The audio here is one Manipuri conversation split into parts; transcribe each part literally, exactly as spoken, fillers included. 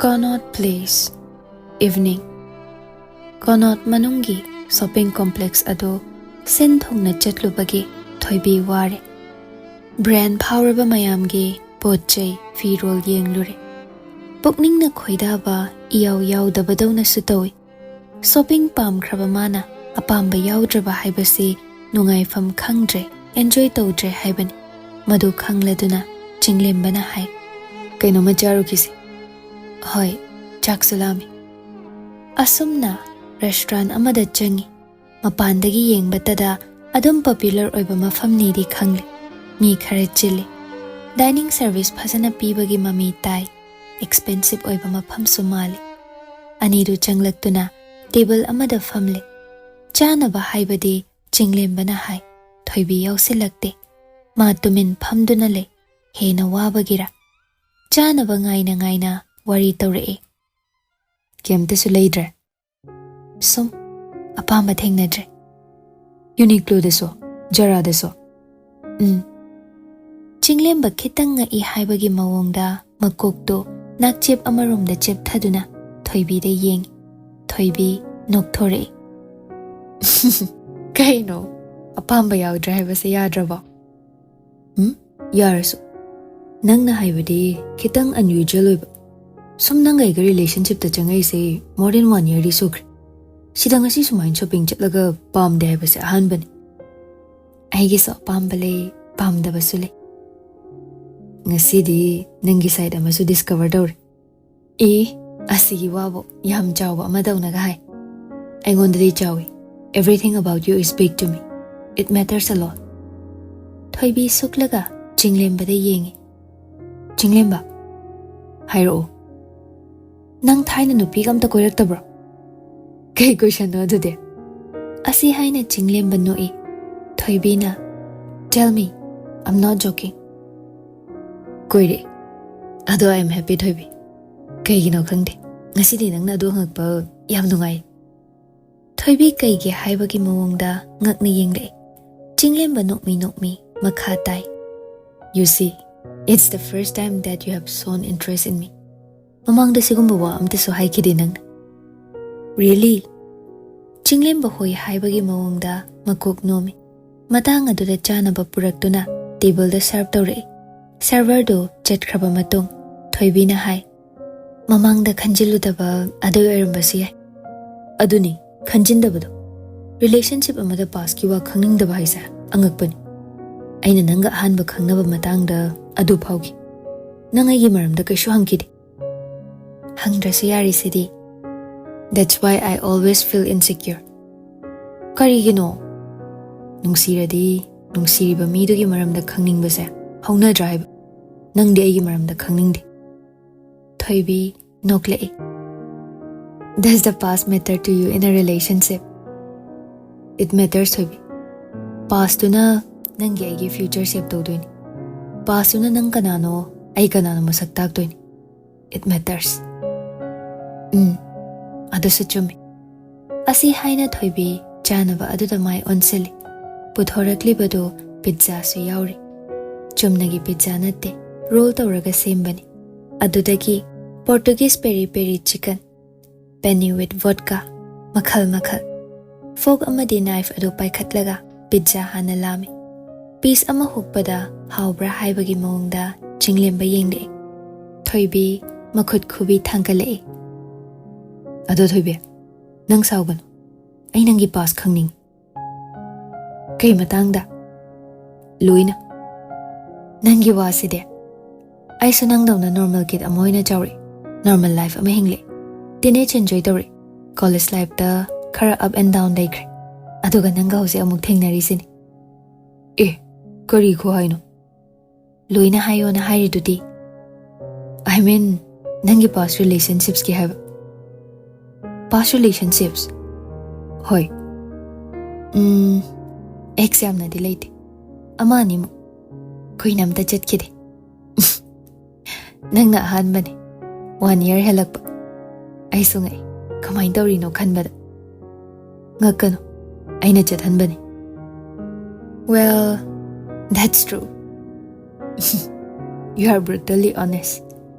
Connaught Place, evening. Connaught ꯃꯅꯨꯡꯒꯤ shopping complex ꯑꯗꯨ ꯁꯤꯟ ꯊꯨꯡꯅ ꯆꯠꯂꯨꯕꯒꯤ ꯊꯣꯏꯕꯤ ꯋꯥꯔꯦ꯫ Brand ꯐꯥꯎꯔꯕ ꯃꯌꯥꯝꯒꯤ ꯄꯣꯠ ꯆꯩ, ꯐꯤꯔꯣꯜ ꯌꯦꯡꯂꯨꯔꯦ꯫ ꯄꯨꯛꯅꯤꯡꯅ ꯈꯣꯏꯗꯥꯕ ꯏꯌꯥꯎ ꯌꯥꯎꯗꯕꯗꯧꯅꯁꯨ ꯇꯧꯏ꯫ Shopping ꯄꯥꯝꯈ꯭ꯔꯕ ꯃꯥꯅ ꯑꯄꯥꯝꯕ ꯌꯥꯎꯗ꯭ꯔꯕ ꯍꯥꯏꯕꯁꯤ ꯅꯨꯡꯉꯥꯏꯐꯝ ꯈꯪꯗ꯭ꯔꯦ, enjoy ꯇꯧꯗ꯭ꯔꯦ ꯍꯥꯏꯕꯅꯤ꯫ ꯃꯗꯨ ꯈꯪꯂꯗꯨꯅ ꯆꯤꯡꯂꯦꯝꯕꯅ ꯍꯥꯏ, "ꯀꯩꯅꯣꯝꯃ ꯆꯥꯔꯨꯈꯤꯁꯤ꯫" "ꯍꯣꯏ, ꯆꯥꯛꯁꯨ ꯂꯥꯝꯃꯤ꯫" ꯑꯁꯨꯝꯅ restaurant ꯑꯃꯗ ꯆꯪꯉꯤ꯫ ꯃꯄꯥꯟꯗꯒꯤ ꯌꯦꯡꯕꯇꯗ ꯑꯗꯨꯝ popular ꯑꯣꯏꯕ ꯃꯐꯝꯅꯤꯗꯤ ꯈꯪꯂꯦ꯫ ꯃꯤ ꯈꯔ ꯆꯤꯜꯂꯤ꯫ Dining service ꯐꯖꯅ ꯄꯤꯕꯒꯤ ꯃꯃꯤ ꯇꯥꯏ꯫ Expensive ꯑꯣꯏꯕ ꯃꯐꯝꯁꯨ ꯃꯥꯜꯂꯤ꯫ ꯑꯅꯤꯗꯨ ꯆꯪꯂꯛꯇꯨꯅ table ꯑꯃꯗ ꯐꯝꯂꯦ꯫ ꯆꯥꯅꯕ ꯍꯥꯏꯕꯗꯤ ꯆꯤꯡꯂꯦꯝꯕꯅ ꯍꯥꯏ꯫ ꯊꯣꯏꯕꯤ ꯌꯥꯎꯁꯤꯜꯂꯛꯇꯦ꯫ ꯃꯥ ꯇꯨꯃꯤꯟ ꯐꯝꯗꯨꯅ ꯂꯩ꯫ ꯍꯦꯟꯅ ꯋꯥꯕꯒꯤꯔ? ꯆꯥꯅꯕ ꯉꯥꯏꯅ ꯉꯥꯏꯅ ꯋꯥꯔꯤ ꯇꯧꯔꯛꯏ꯫ "ꯀꯩꯝꯇꯁꯨ ꯂꯩꯗ꯭ꯔꯦ?" "ꯁꯨꯝ ꯑꯄꯥꯝꯕ ꯊꯦꯡꯅꯗ꯭ꯔꯦ꯫" "ꯌꯨꯅꯤꯀ꯭ꯂꯣꯗꯁꯨ? ꯖꯔꯥꯗꯁꯨ?" "ꯎꯝ꯫" ꯆꯤꯡꯂꯦꯝꯕ ꯈꯤꯇꯪ ꯉꯛꯏ ꯍꯥꯏꯕꯒꯤ ꯃꯑꯣꯡꯗ ꯃꯀꯣꯛꯇꯨ ꯅꯥꯛꯆꯦꯞ ꯑꯃꯔꯣꯝꯗ ꯆꯦꯞꯊꯗꯨꯅ ꯊꯣꯏꯕꯤꯗ ꯌꯦꯡꯏ꯫ ꯊꯣꯏꯕꯤ ꯅꯣꯛꯊꯣꯔꯛꯏ꯫ "ꯀꯩꯅꯣ? ꯑꯄꯥꯝꯕ ꯌꯥꯎꯗ꯭ꯔꯦ ꯍꯥꯏꯕꯁꯦ ꯌꯥꯗ꯭ꯔꯕꯣ?" "ꯎꯝ, ꯌꯥꯔꯁꯨ꯫ ꯅꯪꯅ ꯍꯥꯏꯕꯗꯤ ꯈꯤꯇꯪ unusual ꯑꯣꯏꯕ꯫ ꯁꯨꯝ ꯅꯪꯒ ꯑꯩꯒ relationshipꯇ ꯆꯪꯉꯛꯏꯁꯦ more than one yearꯗꯤ ꯁꯨꯈ꯭ꯔꯦ꯫ ꯁꯤꯗ ꯉꯁꯤ ꯁꯨꯃꯥꯏꯅ shopping ꯆꯠꯂꯒ ꯄꯥꯝꯗꯦ ꯍꯥꯏꯕꯁꯦ ꯑꯍꯥꯟꯕꯅꯤ꯫" "ꯑꯩꯒꯤꯁꯨ ꯑꯄꯥꯝꯕ ꯂꯩ, ꯄꯥꯝꯗꯕꯁꯨ ꯂꯩ꯫ ꯉꯁꯤꯗꯤ ꯅꯪꯒꯤ side ꯑꯃꯁꯨ discover ꯇꯧꯔꯦ꯫" "ꯑꯦ, ꯑꯁꯤꯒꯤ ꯋꯥꯕꯨ ꯌꯥꯝ ꯆꯥꯎꯕ ꯑꯃꯗꯧꯅꯒ ꯍꯥꯏ꯫ ꯑꯩꯉꯣꯟꯗꯗꯤ ꯆꯥꯎꯏ꯫ Everything about you is big to me. It matters a lot." ꯊꯣꯏꯕꯤ ꯁꯨꯛꯂꯒ ꯆꯤꯡꯂꯦꯝꯕꯗ ꯌꯦꯡꯏ꯫ "ꯆꯤꯡꯂꯦꯝꯕ, ꯍꯥꯏꯔꯛꯑꯣ꯫ ꯅꯪ ꯊꯥꯏꯅ ꯅꯨꯄꯤꯒ ꯑꯝꯇ ꯀꯣꯏꯔꯛꯇꯕ꯭ꯔꯣ?" "ꯀꯩ questionꯅꯣ ꯑꯗꯨꯗꯤ?" ꯑꯁꯤ ꯍꯥꯏꯅ ꯆꯤꯡꯂꯦꯝꯕ ꯅꯣꯛꯏ꯫ ꯊꯣꯏꯕꯤꯅ, "Tell me, I'm not joking." "ꯀꯣꯏꯔꯛꯑꯦ꯫ ꯑꯗꯣ I am happy, ꯊꯣꯏꯕꯤ꯫ ꯀꯩꯒꯤꯅꯣ ꯈꯪꯗꯦ, ꯉꯁꯤꯗꯤ ꯅꯪꯅ ꯑꯗꯨ ꯍꯪꯉꯛꯄ ꯌꯥꯝ ꯅꯨꯡꯉꯥꯏ꯫" ꯊꯣꯏꯕꯤ ꯀꯩꯒꯤ ꯍꯥꯏꯕꯒꯤ ꯃꯑꯣꯡꯗ ꯉꯛꯅ ꯌꯦꯡꯂꯛꯏ꯫ ꯆꯤꯡꯂꯦꯝꯕ ꯅꯣꯛꯃꯤ ꯅꯣꯛꯃꯤ ꯃꯈꯥ ꯇꯥꯏ, "You see, it's the first time that you have shown interest in me. ꯃꯃꯥꯡꯗ ꯁꯤꯒꯨꯝꯕ ꯋꯥ ꯑꯝꯇꯁꯨ ꯍꯥꯏꯈꯤꯗꯦ ꯅꯪꯅ꯫ Really? ꯆꯤꯡꯂꯦꯝꯕ ꯍꯣꯏ ꯍꯥꯏꯕꯒꯤ ꯃꯑꯣꯡꯗ ꯃꯀꯣꯛ ꯅꯣꯝꯃꯤ꯫ ꯃꯇꯥꯡ ꯑꯗꯨꯗ ꯆꯥꯅꯕ ꯄꯨꯔꯛꯇꯨꯅ ꯇꯦꯕꯜꯗ ꯁꯔꯚ ꯇꯧꯔꯛꯏ꯫ ꯁꯔꯚꯔꯗꯨ ꯆꯠꯈ꯭ꯔꯕ ꯃꯇꯨꯡ ꯊꯣꯏꯕꯤꯅ ꯍꯥꯏ, "ꯃꯃꯥꯡꯗ ꯈꯟꯖꯤꯜꯂꯨꯗꯕ ꯑꯗꯨ ꯑꯣꯏꯔꯝꯕꯁꯨ ꯌꯥꯏ꯫" "ꯑꯗꯨꯅꯤ, ꯈꯟꯖꯤꯟꯗꯕꯗꯣ꯫ ꯔꯤꯂꯦꯁꯟꯁꯤꯞ ꯑꯃꯗ ꯄꯥꯁꯀꯤ ꯋꯥ ꯈꯪꯅꯤꯡꯗꯕ ꯍꯥꯏꯁꯦ ꯑꯉꯛꯄꯅꯤ꯫ ꯑꯩꯅ ꯅꯪꯒ ꯑꯍꯥꯟꯕ ꯈꯪꯅꯕ ꯃꯇꯥꯡꯗ ꯑꯗꯨ ꯐꯥꯎꯈꯤ꯫ ꯅꯪ ꯑꯩꯒꯤ ꯃꯔꯝꯗ ꯀꯩꯁꯨ ꯍꯪꯈꯤꯗꯦ꯫ ꯍꯪꯗ꯭ꯔꯁꯨ ꯌꯥꯔꯤꯁꯤꯗꯤ꯫ That's why I always feel insecure꯫ ꯀꯔꯤꯒꯤꯅꯣ? ꯅꯨꯡꯁꯤꯔꯗꯤ ꯅꯨꯡꯁꯤꯔꯤꯕ ꯃꯤꯗꯨꯒꯤ ꯃꯔꯝꯗ ꯈꯪꯅꯤꯡꯕꯁꯦ ꯍꯧꯅꯗ꯭ꯔꯥ ꯍꯥꯏꯕ? ꯅꯪꯗꯤ ꯑꯩꯒꯤ ꯃꯔꯝꯗ ꯈꯪꯅꯤꯡꯗꯦ꯫" ꯊꯣꯏꯕꯤ ꯅꯣꯛꯂꯛꯏ꯫ "Does the past matter to you in a relationship?" It matters, ꯊꯣꯏꯕꯤ꯫ ꯄꯥꯁꯇꯨꯅ ꯅꯪꯒꯤ ꯑꯩꯒꯤ ꯐ꯭ꯌꯨꯆꯔ ꯁꯦꯞ ꯇꯧꯗꯣꯏꯅꯤ꯫ ꯄꯥꯁꯇꯨꯅ ꯅꯪ ꯀꯅꯥꯅꯣ, ꯑꯩ ꯀꯅꯥꯅꯣ ꯃꯁꯛ ꯇꯥꯛꯇꯣꯏꯅꯤ꯫ It matters꯫ ꯎꯝ, ꯑꯗꯨꯁꯨ ꯆꯨꯝꯃꯤ꯫ ꯑꯁꯤ ꯍꯥꯏꯅ ꯊꯣꯏꯕꯤ ꯆꯥꯅꯕ ꯑꯗꯨꯗ ꯃꯥꯏ ꯑꯣꯟꯁꯤꯜꯂꯤ꯫ ꯄꯨꯊꯣꯔꯛꯂꯤꯕꯗꯨ ꯄꯤꯠꯖꯥꯁꯨ ꯌꯥꯎꯔꯤ꯫ ꯆꯨꯝꯅꯒꯤ ꯄꯤꯠꯖꯥ ꯅꯠꯇꯦ, ꯔꯣꯜ ꯇꯧꯔꯒ ꯁꯦꯝꯕꯅꯤ꯫ ꯑꯗꯨꯗꯒꯤ ꯄꯣꯔꯇꯨꯒꯤꯁ ꯄꯦꯔꯤ ꯄꯦꯔꯤ ꯆꯤꯀꯟ, ꯄꯦꯅꯤ ꯋꯤꯠ ꯚꯣꯗꯀꯥ, ꯃꯈꯜ ꯃꯈꯜ꯫ ꯐꯣꯛ ꯑꯃꯗꯤ ꯅꯥꯏꯐ ꯑꯗꯨ ꯄꯥꯏꯈꯠꯂꯒ ꯄꯤꯠꯖꯥ ꯍꯥꯟꯅ ꯂꯥꯝꯃꯤ꯫ ꯄꯤꯁ ꯑꯃ ꯍꯨꯛꯄꯗ ꯍꯥꯎꯕ꯭ꯔꯥ ꯍꯥꯏꯕꯒꯤ ꯃꯑꯣꯡꯗ ꯆꯤꯡꯂꯦꯝꯕ ꯌꯦꯡꯂꯛꯏ꯫ ꯊꯣꯏꯕꯤ ꯃꯈꯨꯠ ꯈꯨꯕꯤ ꯊꯥꯡꯒꯠꯂꯛꯏ꯫ "ꯑꯗꯣ ꯊꯣꯏꯕꯤ, ꯅꯪ ꯁꯥꯎꯒꯅꯨ꯫ ꯑꯩ ꯅꯪꯒꯤ ꯄꯥꯁ ꯈꯪꯅꯤꯡꯉꯤ꯫" "ꯀꯩ ꯃꯇꯥꯡꯗ?" "ꯂꯣꯏꯅ꯫" "ꯅꯪꯒꯤ ꯋꯥꯁꯤꯗꯤ꯫ ꯑꯩꯁꯨ ꯅꯪꯗꯧꯅ ꯅꯣꯔꯃꯦꯜ ꯀꯤꯠ ꯑꯃ ꯑꯣꯏꯅ ꯆꯥꯎꯔꯛꯏ, ꯅꯣꯔꯃꯦꯜ ꯂꯥꯏꯐ ꯑꯃ ꯍꯤꯡꯂꯛꯏ, ꯇꯤꯅꯦꯖ ꯑꯦꯟꯖꯣꯏ ꯇꯧꯔꯛꯏ꯫ ꯀꯣꯂꯦꯖ ꯂꯥꯏꯐꯇ ꯈꯔ ꯑꯞ ꯑꯦꯟ ꯗꯥꯎꯟ ꯂꯩꯈ꯭ꯔꯦ꯫ ꯑꯗꯨꯒ ꯅꯪꯒ ꯍꯧꯖꯤꯛ ꯑꯃꯨꯛ ꯊꯦꯡꯅꯔꯤꯁꯤꯅꯤ꯫" "ꯑꯦ, ꯀꯔꯤ ꯈꯨꯍꯥꯏꯅꯣ?" "ꯂꯣꯏꯅ ꯍꯥꯏꯌꯣꯅ ꯍꯥꯏꯔꯤꯗꯨꯗꯤ꯫" "I mean, ꯅꯪꯒꯤ ꯄꯥꯁ ꯔꯤꯂꯦꯁꯟꯁꯤꯞꯁꯀꯤ ꯍꯥꯏꯕ꯫" "ꯄꯥꯁ ꯔꯤꯂꯦꯁꯟꯁꯤꯞꯁ?" "ꯍꯣꯏ꯫ ꯎꯝ, ꯑꯦꯛꯁ ꯌꯥꯝꯅꯗꯤ ꯂꯩꯇꯦ꯫ ꯑꯃ ꯑꯅꯤꯃꯨꯛ꯫ ꯀꯨꯏꯅ ꯑꯝꯇ ꯆꯠꯈꯤꯗꯦ꯫" "ꯅꯪꯅ ꯑꯍꯥꯟꯕꯅꯦ꯫ ꯋꯥꯟ ꯏꯌꯔ ꯍꯦꯜꯂꯛꯄ꯫ ꯑꯩꯁꯨ ꯉꯛꯏ꯫ ꯀꯃꯥꯏꯅ ꯇꯧꯔꯤꯅꯣ ꯈꯟꯕꯗ꯫" "ꯉꯛꯀꯅꯨ꯫ ꯑꯩꯅ ꯆꯠꯍꯟꯕꯅꯤ꯫" "Well, that's true꯫ You are brutally honest꯫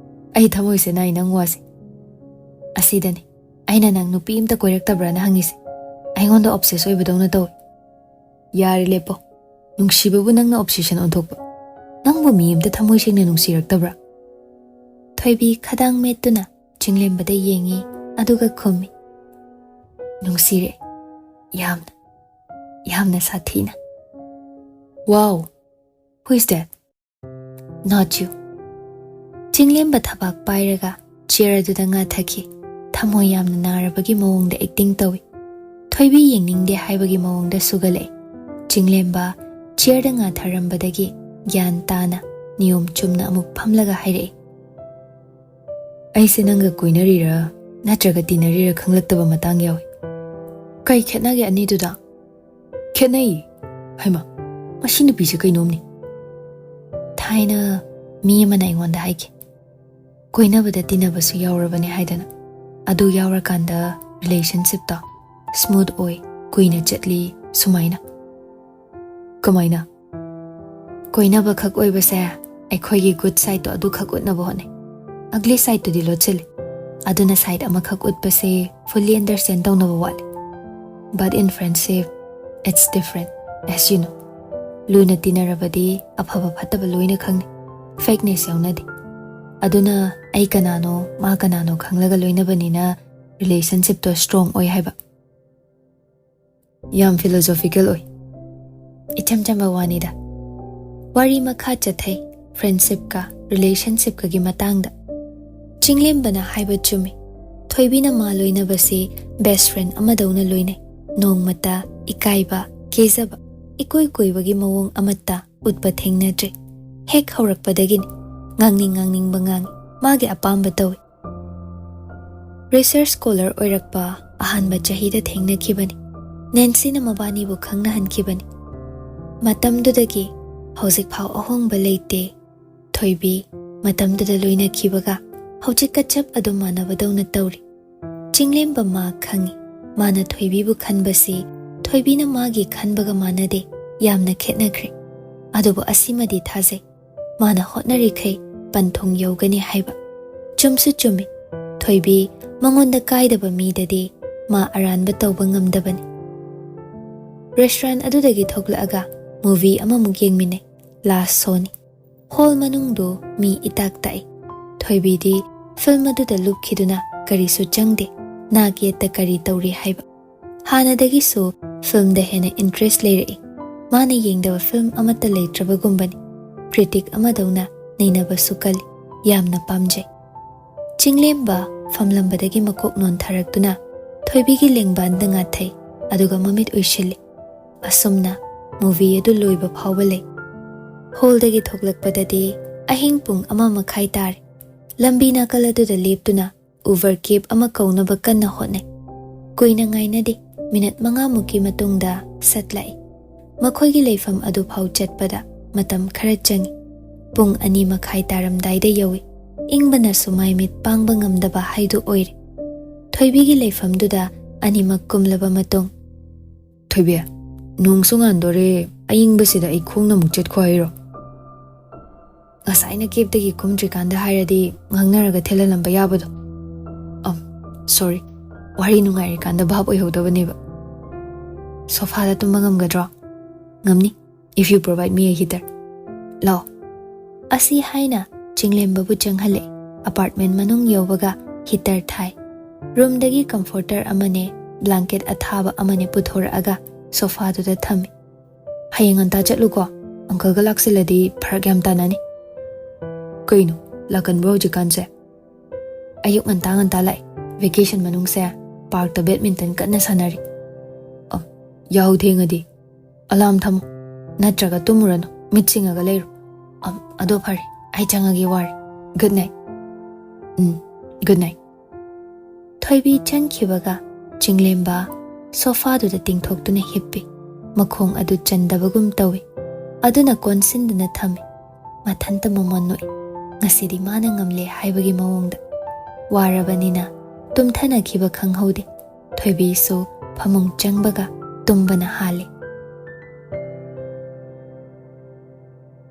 ꯑꯩ ꯊꯃꯣꯏꯁꯦ ꯅꯥꯏ ꯅꯪ ꯋꯥꯁꯦ꯫ ꯑꯁꯤꯗꯅꯤ ꯑꯩꯅ ꯅꯪ ꯅꯨꯄꯤ ꯑꯝꯇ ꯀꯣꯏꯔꯛꯇꯕ꯭ꯔꯥꯅ ꯍꯪꯉꯤꯁꯦ꯫ ꯑꯩꯉꯣꯟꯗ obsess ꯑꯣꯏꯕꯗꯧꯅ ꯇꯧꯏ꯫ ꯌꯥꯔꯦ ꯂꯦꯞꯄꯣ꯫ ꯅꯨꯡꯁꯤꯕꯕꯨ ꯅꯪꯅ obsession ꯑꯣꯟꯊꯣꯛꯄ꯫ ꯅꯪꯕꯨ ꯃꯤ ꯑꯝꯇ ꯊꯃꯣꯏ ꯁꯦꯡꯅ ꯅꯨꯡꯁꯤꯔꯛꯇꯕ꯭ꯔꯥ? ꯊꯣꯏꯕꯤ ꯈꯗꯥꯡ ꯃꯦꯠꯇꯨꯅ ꯆꯤꯡꯂꯦꯝꯕꯗ ꯌꯦꯡꯉꯤ, ꯑꯗꯨꯒ ꯈꯨꯝꯃꯤ, "ꯅꯨꯡꯁꯤꯔꯦ, ꯌꯥꯝꯅ, ꯌꯥꯝꯅ ꯁꯥꯊꯤꯅ꯫ Wow, who is that?" "Not you." ꯆꯤꯡꯂꯦꯝꯕ ꯊꯕꯥꯛ ꯄꯥꯏꯔꯒ chair ꯑꯗꯨꯗ ꯉꯥꯊꯈꯤ꯫ ꯊꯃꯣꯏ ꯌꯥꯝꯅ ꯅꯥꯔꯕꯒꯤ ꯃꯑꯣꯡꯗ acting ꯇꯧꯏ꯫ ꯊꯣꯏꯕꯤ ꯌꯦꯡꯅꯤꯡꯗꯦ ꯍꯥꯏꯕꯒꯤ ꯃꯑꯣꯡꯗ ꯁꯨꯒꯠꯂꯛꯏ꯫ ꯆꯤꯡꯂꯦꯝꯕ chairꯗ ꯉꯥꯊꯔꯝꯕꯗꯒꯤ ꯒ꯭ꯌꯥꯟ ꯇꯥꯅ ꯅꯤꯌꯣꯝ ꯆꯨꯝꯅ ꯑꯃꯨꯛ ꯐꯝꯂꯒ ꯍꯥꯏꯔꯛꯏ, "ꯑꯩꯁꯦ ꯅꯪꯒ ꯀꯣꯏꯅꯔꯤꯔꯥ ꯅꯠꯇ꯭ꯔꯒ ꯇꯤꯟꯅꯔꯤꯔꯥ ꯈꯪꯂꯛꯇꯕ ꯃꯇꯥꯡ ꯌꯥꯎꯏ꯫ ꯀꯩ ꯈꯦꯠꯅꯒꯦ ꯑꯅꯤꯗꯨꯗ?" "ꯈꯦꯠꯅꯩ꯫ ꯍꯩꯃ, ꯃꯁꯤ ꯅꯨꯄꯤꯁꯦ ꯀꯩꯅꯣꯝꯅꯤ꯫ ꯊꯥꯏꯅ ꯃꯤ ꯑꯃꯅ ꯑꯩꯉꯣꯟꯗ ꯍꯥꯏꯈꯤ, ꯀꯣꯏꯅꯕꯗ ꯇꯤꯟꯅꯕꯁꯨ ꯌꯥꯎꯔꯕꯅꯦ ꯍꯥꯏꯗꯅ꯫ ꯑꯗꯨ ꯌꯥꯎꯔꯀꯥꯟꯗ relationshipꯇꯣ smooth ꯑꯣꯏ, ꯀꯨꯏꯅ ꯆꯠꯂꯤ ꯁꯨꯃꯥꯏꯅ꯫" "ꯀꯃꯥꯏꯅ?" "ꯀꯣꯏꯅꯕ ꯈꯛ ꯑꯣꯏꯕꯁꯦ ꯑꯩꯈꯣꯏꯒꯤ good sideꯇꯣ ꯑꯗꯨꯈꯛ ꯎꯠꯅꯕ ꯍꯣꯠꯅꯩ꯫ Ugly sideꯇꯨꯗꯤ ꯂꯣꯠꯁꯤꯜꯂꯤ꯫ ꯑꯗꯨꯅ side ꯑꯃꯈꯛ ꯎꯠꯄꯁꯦ fully understand ꯇꯧꯅꯕ ꯋꯥꯠꯂꯤ꯫ But in friendship, it's different, as you know꯫ ꯂꯨꯅ ꯇꯤꯟꯅꯔꯕꯗꯤ ꯑꯐꯕ ꯐꯠꯇꯕ ꯂꯣꯏꯅ ꯈꯪꯅꯩ, fakeness ꯌꯥꯎꯅꯗꯦ꯫ ꯑꯗꯨꯅ ꯑꯩ ꯀꯅꯥꯅꯣ, ꯃꯥ ꯀꯅꯥꯅꯣ ꯈꯪꯂꯒ ꯂꯣꯏꯅꯕꯅꯤꯅ relationshipꯇꯣ strong ꯑꯣꯏ ꯍꯥꯏꯕ꯫" "ꯌꯥꯝ philosophical ꯑꯣꯏ꯫" "ꯏꯆꯝ ꯆꯝꯕ ꯋꯥꯅꯤꯗ꯫" ꯋꯥꯔꯤ ꯃꯈꯥ ꯆꯠꯊꯩ, friendshipꯀ relationshipꯀꯒꯤ ꯃꯇꯥꯡꯗ꯫ ꯆꯤꯡꯂꯦꯝꯕꯅ ꯍꯥꯏꯕ ꯆꯨꯝꯃꯤ꯫ ꯊꯣꯏꯕꯤꯅ ꯃꯥ ꯂꯣꯏꯅꯕꯁꯤ best friend ꯑꯃꯗꯧꯅ ꯂꯣꯏꯅꯩ꯫ ꯅꯣꯡꯃꯇ ꯏꯀꯥꯏꯕ, ꯀꯦꯖꯕ, ꯏꯀꯣꯏ ꯀꯣꯏꯕꯒꯤ ꯃꯑꯣꯡ ꯑꯃꯠꯇ ꯎꯠꯄ ꯊꯦꯡꯅꯗ꯭ꯔꯤ꯫ ꯍꯦꯛ ꯍꯧꯔꯛꯄꯗꯒꯤꯅꯤ ꯉꯥꯡꯅꯤꯡ ꯉꯥꯡꯅꯤꯡꯕ ꯉꯥꯡꯉꯤ꯫ ꯃꯥꯒꯤ ꯑꯄꯥꯝꯕ ꯇꯧꯏ꯫ Research scholar ꯑꯣꯏꯔꯛꯄ ꯑꯍꯥꯟꯕ ꯆꯍꯤꯗ ꯊꯦꯡꯅꯈꯤꯕꯅꯤ꯫ ꯅꯦꯟꯁꯤꯅ ꯃꯕꯥꯅꯤꯕꯨ ꯈꯪꯅꯍꯟꯈꯤꯕꯅꯤ꯫ ꯃꯇꯝꯗꯨꯗꯒꯤ ꯍꯧꯖꯤꯛꯐꯥꯎ ꯑꯍꯣꯡꯕ ꯂꯩꯇꯦ꯫ ꯊꯣꯏꯕꯤ ꯃꯇꯝꯗꯨꯗ ꯂꯣꯏꯅꯈꯤꯕꯒ ꯍꯧꯖꯤꯛꯀ ꯆꯞ ꯑꯗꯨꯝ ꯃꯥꯟꯅꯕꯗꯧꯅ ꯇꯧꯔꯤ꯫ ꯆꯤꯡꯂꯦꯝꯕ ꯃꯥ ꯈꯪꯏ꯫ ꯃꯥꯅ ꯊꯣꯏꯕꯤꯕꯨ ꯈꯟꯕꯁꯤ ꯊꯣꯏꯕꯤꯅ ꯃꯥꯒꯤ ꯈꯟꯕꯒ ꯃꯥꯟꯅꯗꯦ꯫ ꯌꯥꯝꯅ ꯈꯦꯠꯅꯈ꯭ꯔꯦ꯫ ꯑꯗꯨꯕꯨ ꯑꯁꯤꯃꯗꯤ ꯊꯥꯖꯩ, ꯃꯥꯅ ꯍꯣꯠꯅꯔꯤꯈꯩ ꯄꯟꯊꯨꯡ ꯌꯧꯒꯅꯤ ꯍꯥꯏꯕ꯫ ꯆꯨꯝꯁꯨ ꯆꯨꯝꯃꯤ꯫ ꯊꯣꯏꯕꯤ ꯃꯉꯣꯟꯗ ꯀꯥꯏꯗꯕ ꯃꯤꯗꯗꯤ ꯃꯥ ꯑꯔꯥꯟꯕ ꯇꯧꯕ ꯉꯝꯗꯕꯅꯤ꯫ ꯔꯦꯁꯇꯨꯔꯦꯟ ꯑꯗꯨꯗꯒꯤ ꯊꯣꯛꯂꯛꯑꯒ movie ꯑꯃꯃꯨꯛ ꯌꯦꯡꯃꯤꯟꯅꯩ꯫ Last showꯅꯤ꯫ Hall ꯃꯅꯨꯡꯗꯨ ꯃꯤ ꯏꯇꯥꯛ ꯇꯥꯛꯏ꯫ ꯊꯣꯏꯕꯤꯗꯤ film ꯑꯗꯨꯗ ꯂꯨꯞꯈꯤꯗꯨꯅ ꯀꯔꯤꯁꯨ ꯆꯪꯗꯦ꯫ ꯅꯥꯛ ꯌꯦꯠꯇ ꯀꯔꯤ ꯇꯧꯔꯤ ꯍꯥꯏꯕ꯫ ꯍꯥꯟꯅꯗꯒꯤꯁꯨ filmꯗ ꯍꯦꯟꯅ interest ꯂꯩꯔꯛꯏ꯫ ꯃꯥꯅ ꯌꯦꯡꯗꯕ film ꯑꯃꯠꯇ ꯂꯩꯇ꯭ꯔꯕꯒꯨꯝꯕꯅꯤ꯫ Critic ꯑꯃꯗꯧꯅ ꯅꯩꯅꯕꯁꯨ ꯀꯜꯂꯤ꯫ ꯌꯥꯝꯅ ꯄꯥꯝꯖꯩ꯫ ꯆꯤꯡꯂꯦꯝꯕ ꯐꯝꯂꯝꯕꯗꯒꯤ ꯃꯀꯣꯛ ꯅꯣꯟꯊꯔꯛꯇꯨꯅ ꯊꯣꯏꯕꯤꯒꯤ ꯂꯦꯡꯕꯥꯟꯗ ꯉꯥꯊꯩ, ꯑꯗꯨꯒ ꯃꯃꯤꯠ ꯎꯏꯁꯤꯜꯂꯤ꯫ ꯑꯁꯨꯝꯅ movie ꯑꯗꯨ ꯂꯣꯏꯕ ꯐꯥꯎꯕ ꯂꯩ꯫ Hallꯗꯒꯤ ꯊꯣꯛꯂꯛꯄꯗꯗꯤ ꯑꯍꯤꯡ ꯄꯨꯡ ꯑꯃ ꯃꯈꯥꯏ ꯇꯥꯔꯦ꯫ ꯂꯝꯕꯤ ꯅꯥꯀꯜ ꯑꯗꯨꯗ ꯂꯦꯞꯇꯨꯅ Uber cab ꯑꯃ ꯀꯧꯅꯕ ꯀꯟꯅ ꯍꯣꯠꯅꯩ꯫ ꯀꯨꯏꯅ ꯉꯥꯏꯅꯗꯦ, minute ꯃꯉꯥꯃꯨꯛꯀꯤ ꯃꯇꯨꯡꯗ ꯁꯠ ꯂꯥꯛꯏ꯫ ꯃꯈꯣꯏꯒꯤ ꯂꯩꯐꯝ ꯑꯗꯨꯐꯥꯎ ꯆꯠꯄꯗ ꯃꯇꯝ ꯈꯔ ꯆꯪꯏ꯫ ꯄꯨꯡ ꯑꯅꯤ ꯃꯈꯥꯏ ꯇꯥꯔꯝꯗꯥꯏꯗ ꯌꯧꯏ꯫ ꯏꯪꯕꯅꯁꯨ ꯃꯥꯏ ꯃꯤꯠ ꯄꯥꯡꯕ ꯉꯝꯗꯕ ꯍꯥꯏꯗꯨ ꯑꯣꯏꯔꯦ꯫ ꯊꯣꯏꯕꯤꯒꯤ ꯂꯩꯐꯝꯗꯨꯗ ꯑꯅꯤꯃꯛ ꯀꯨꯝꯂꯕ ꯃꯇꯨꯡ, "ꯊꯣꯏꯕꯤ, ꯅꯣꯡꯁꯨ ꯉꯥꯟꯗꯣꯔꯦ, ꯑꯌꯤꯡꯕꯁꯤꯗ ꯑꯩ ꯈꯣꯡꯅ ꯑꯃꯨꯛ ꯆꯠꯈꯣ ꯍꯥꯏꯔꯣ? ꯉꯁꯥꯏꯅ cabꯇꯒꯤ ꯀꯨꯝꯗ꯭ꯔꯤꯀꯥꯟꯗ ꯍꯥꯏꯔꯗꯤ ꯉꯥꯡꯅꯔꯒ ꯊꯤꯜꯍꯜꯂꯝꯕ ꯌꯥꯕꯗꯣ꯫ ꯑꯝ, sorry, ꯋꯥꯔꯤ ꯅꯨꯡꯉꯥꯏꯔꯤꯀꯥꯟꯗ ꯚꯥꯞ ꯑꯣꯏꯍꯧꯗꯕꯅꯦꯕ꯫ Sofaꯗ ꯇꯨꯝꯕ ꯉꯝꯒꯗ꯭ꯔꯣ?" "ꯉꯝꯅꯤ, if you provide me a heater." "ꯂꯥꯛꯑꯣ꯫" ꯑꯁꯤ ꯍꯥꯏꯅ ꯆꯤꯡꯂꯦꯝꯕꯕꯨ ꯆꯪꯍꯜꯂꯛꯏ꯫ Apartment ꯃꯅꯨꯡ ꯌꯧꯕꯒ heater ꯊꯥꯏ꯫ Roomꯗꯒꯤ comforter ꯑꯃꯅꯦ blanket ꯑꯊꯥꯕ ꯑꯃꯅꯦ ꯄꯨꯊꯣꯔꯛꯑꯒ sofaꯗꯨꯗ ꯊꯝꯃꯤ꯫ "ꯍꯌꯦꯡ ꯉꯟꯇꯥ ꯆꯠꯂꯨꯀꯣ, uncleꯒ ꯂꯥꯛꯁꯤꯜꯂꯗꯤ ꯐꯔꯛ ꯌꯥꯝ ꯇꯥꯅꯅꯤ꯫" "ꯀꯩꯅꯣ, ꯂꯥꯛꯀꯟꯕ꯭ꯔꯣ ꯍꯧꯖꯤꯛꯀꯥꯟꯁꯦ?" "ꯑꯌꯨꯛ ꯉꯟꯇꯥ ꯉꯟꯇꯥ ꯂꯥꯛꯑꯦ꯫ Vacation ꯃꯅꯨꯡꯁꯦ parkꯇ badminton ꯀꯟꯅ ꯁꯥꯟꯅꯔꯤ꯫" "ꯑ, ꯌꯥꯍꯧ ꯊꯦꯡꯉꯗꯤ ꯑꯂꯥꯝ ꯊꯝꯃꯨ, ꯅꯠꯇ꯭ꯔꯒ ꯇꯨꯝꯃꯨꯔꯅꯨ, ꯃꯤꯠ ꯁꯤꯡꯉꯒ ꯂꯩꯔꯣ꯫" "ꯑ, ꯑꯗꯣ ꯐꯔꯦ, ꯑꯩ ꯆꯪꯉꯒꯦ, ꯋꯥꯔꯦ꯫ Good night꯫" "ꯎꯝ, good night꯫" ꯊꯣꯏꯕꯤ ꯆꯪꯈꯤꯕꯒ ꯆꯤꯡꯂꯦꯝꯕ sofaꯗꯨꯗ ꯇꯤꯡꯊꯣꯛꯇꯨꯅ ꯍꯤꯞꯄꯤ꯫ ꯃꯈꯣꯡ ꯑꯗꯨ ꯆꯟꯗꯕꯒꯨꯝ ꯇꯧꯏ꯫ ꯑꯗꯨꯅ ꯀꯣꯟꯁꯤꯟꯗꯨꯅ ꯊꯝꯃꯤ꯫ ꯃꯊꯟꯇ ꯃꯃꯣꯟ ꯅꯣꯛꯏ꯫ ꯉꯁꯤꯗꯤ ꯃꯥꯅ ꯉꯝꯂꯦ ꯍꯥꯏꯕꯒꯤ ꯃꯑꯣꯡꯗ꯫ ꯋꯥꯔꯕꯅꯤꯅ ꯇꯨꯝꯊꯅꯈꯤꯕ ꯈꯪꯍꯧꯗꯦ꯫ ꯊꯣꯏꯕꯤꯁꯨ ꯐꯃꯨꯡ ꯆꯪꯕꯒ ꯇꯨꯝꯕꯅ ꯍꯥꯜꯂꯤ꯫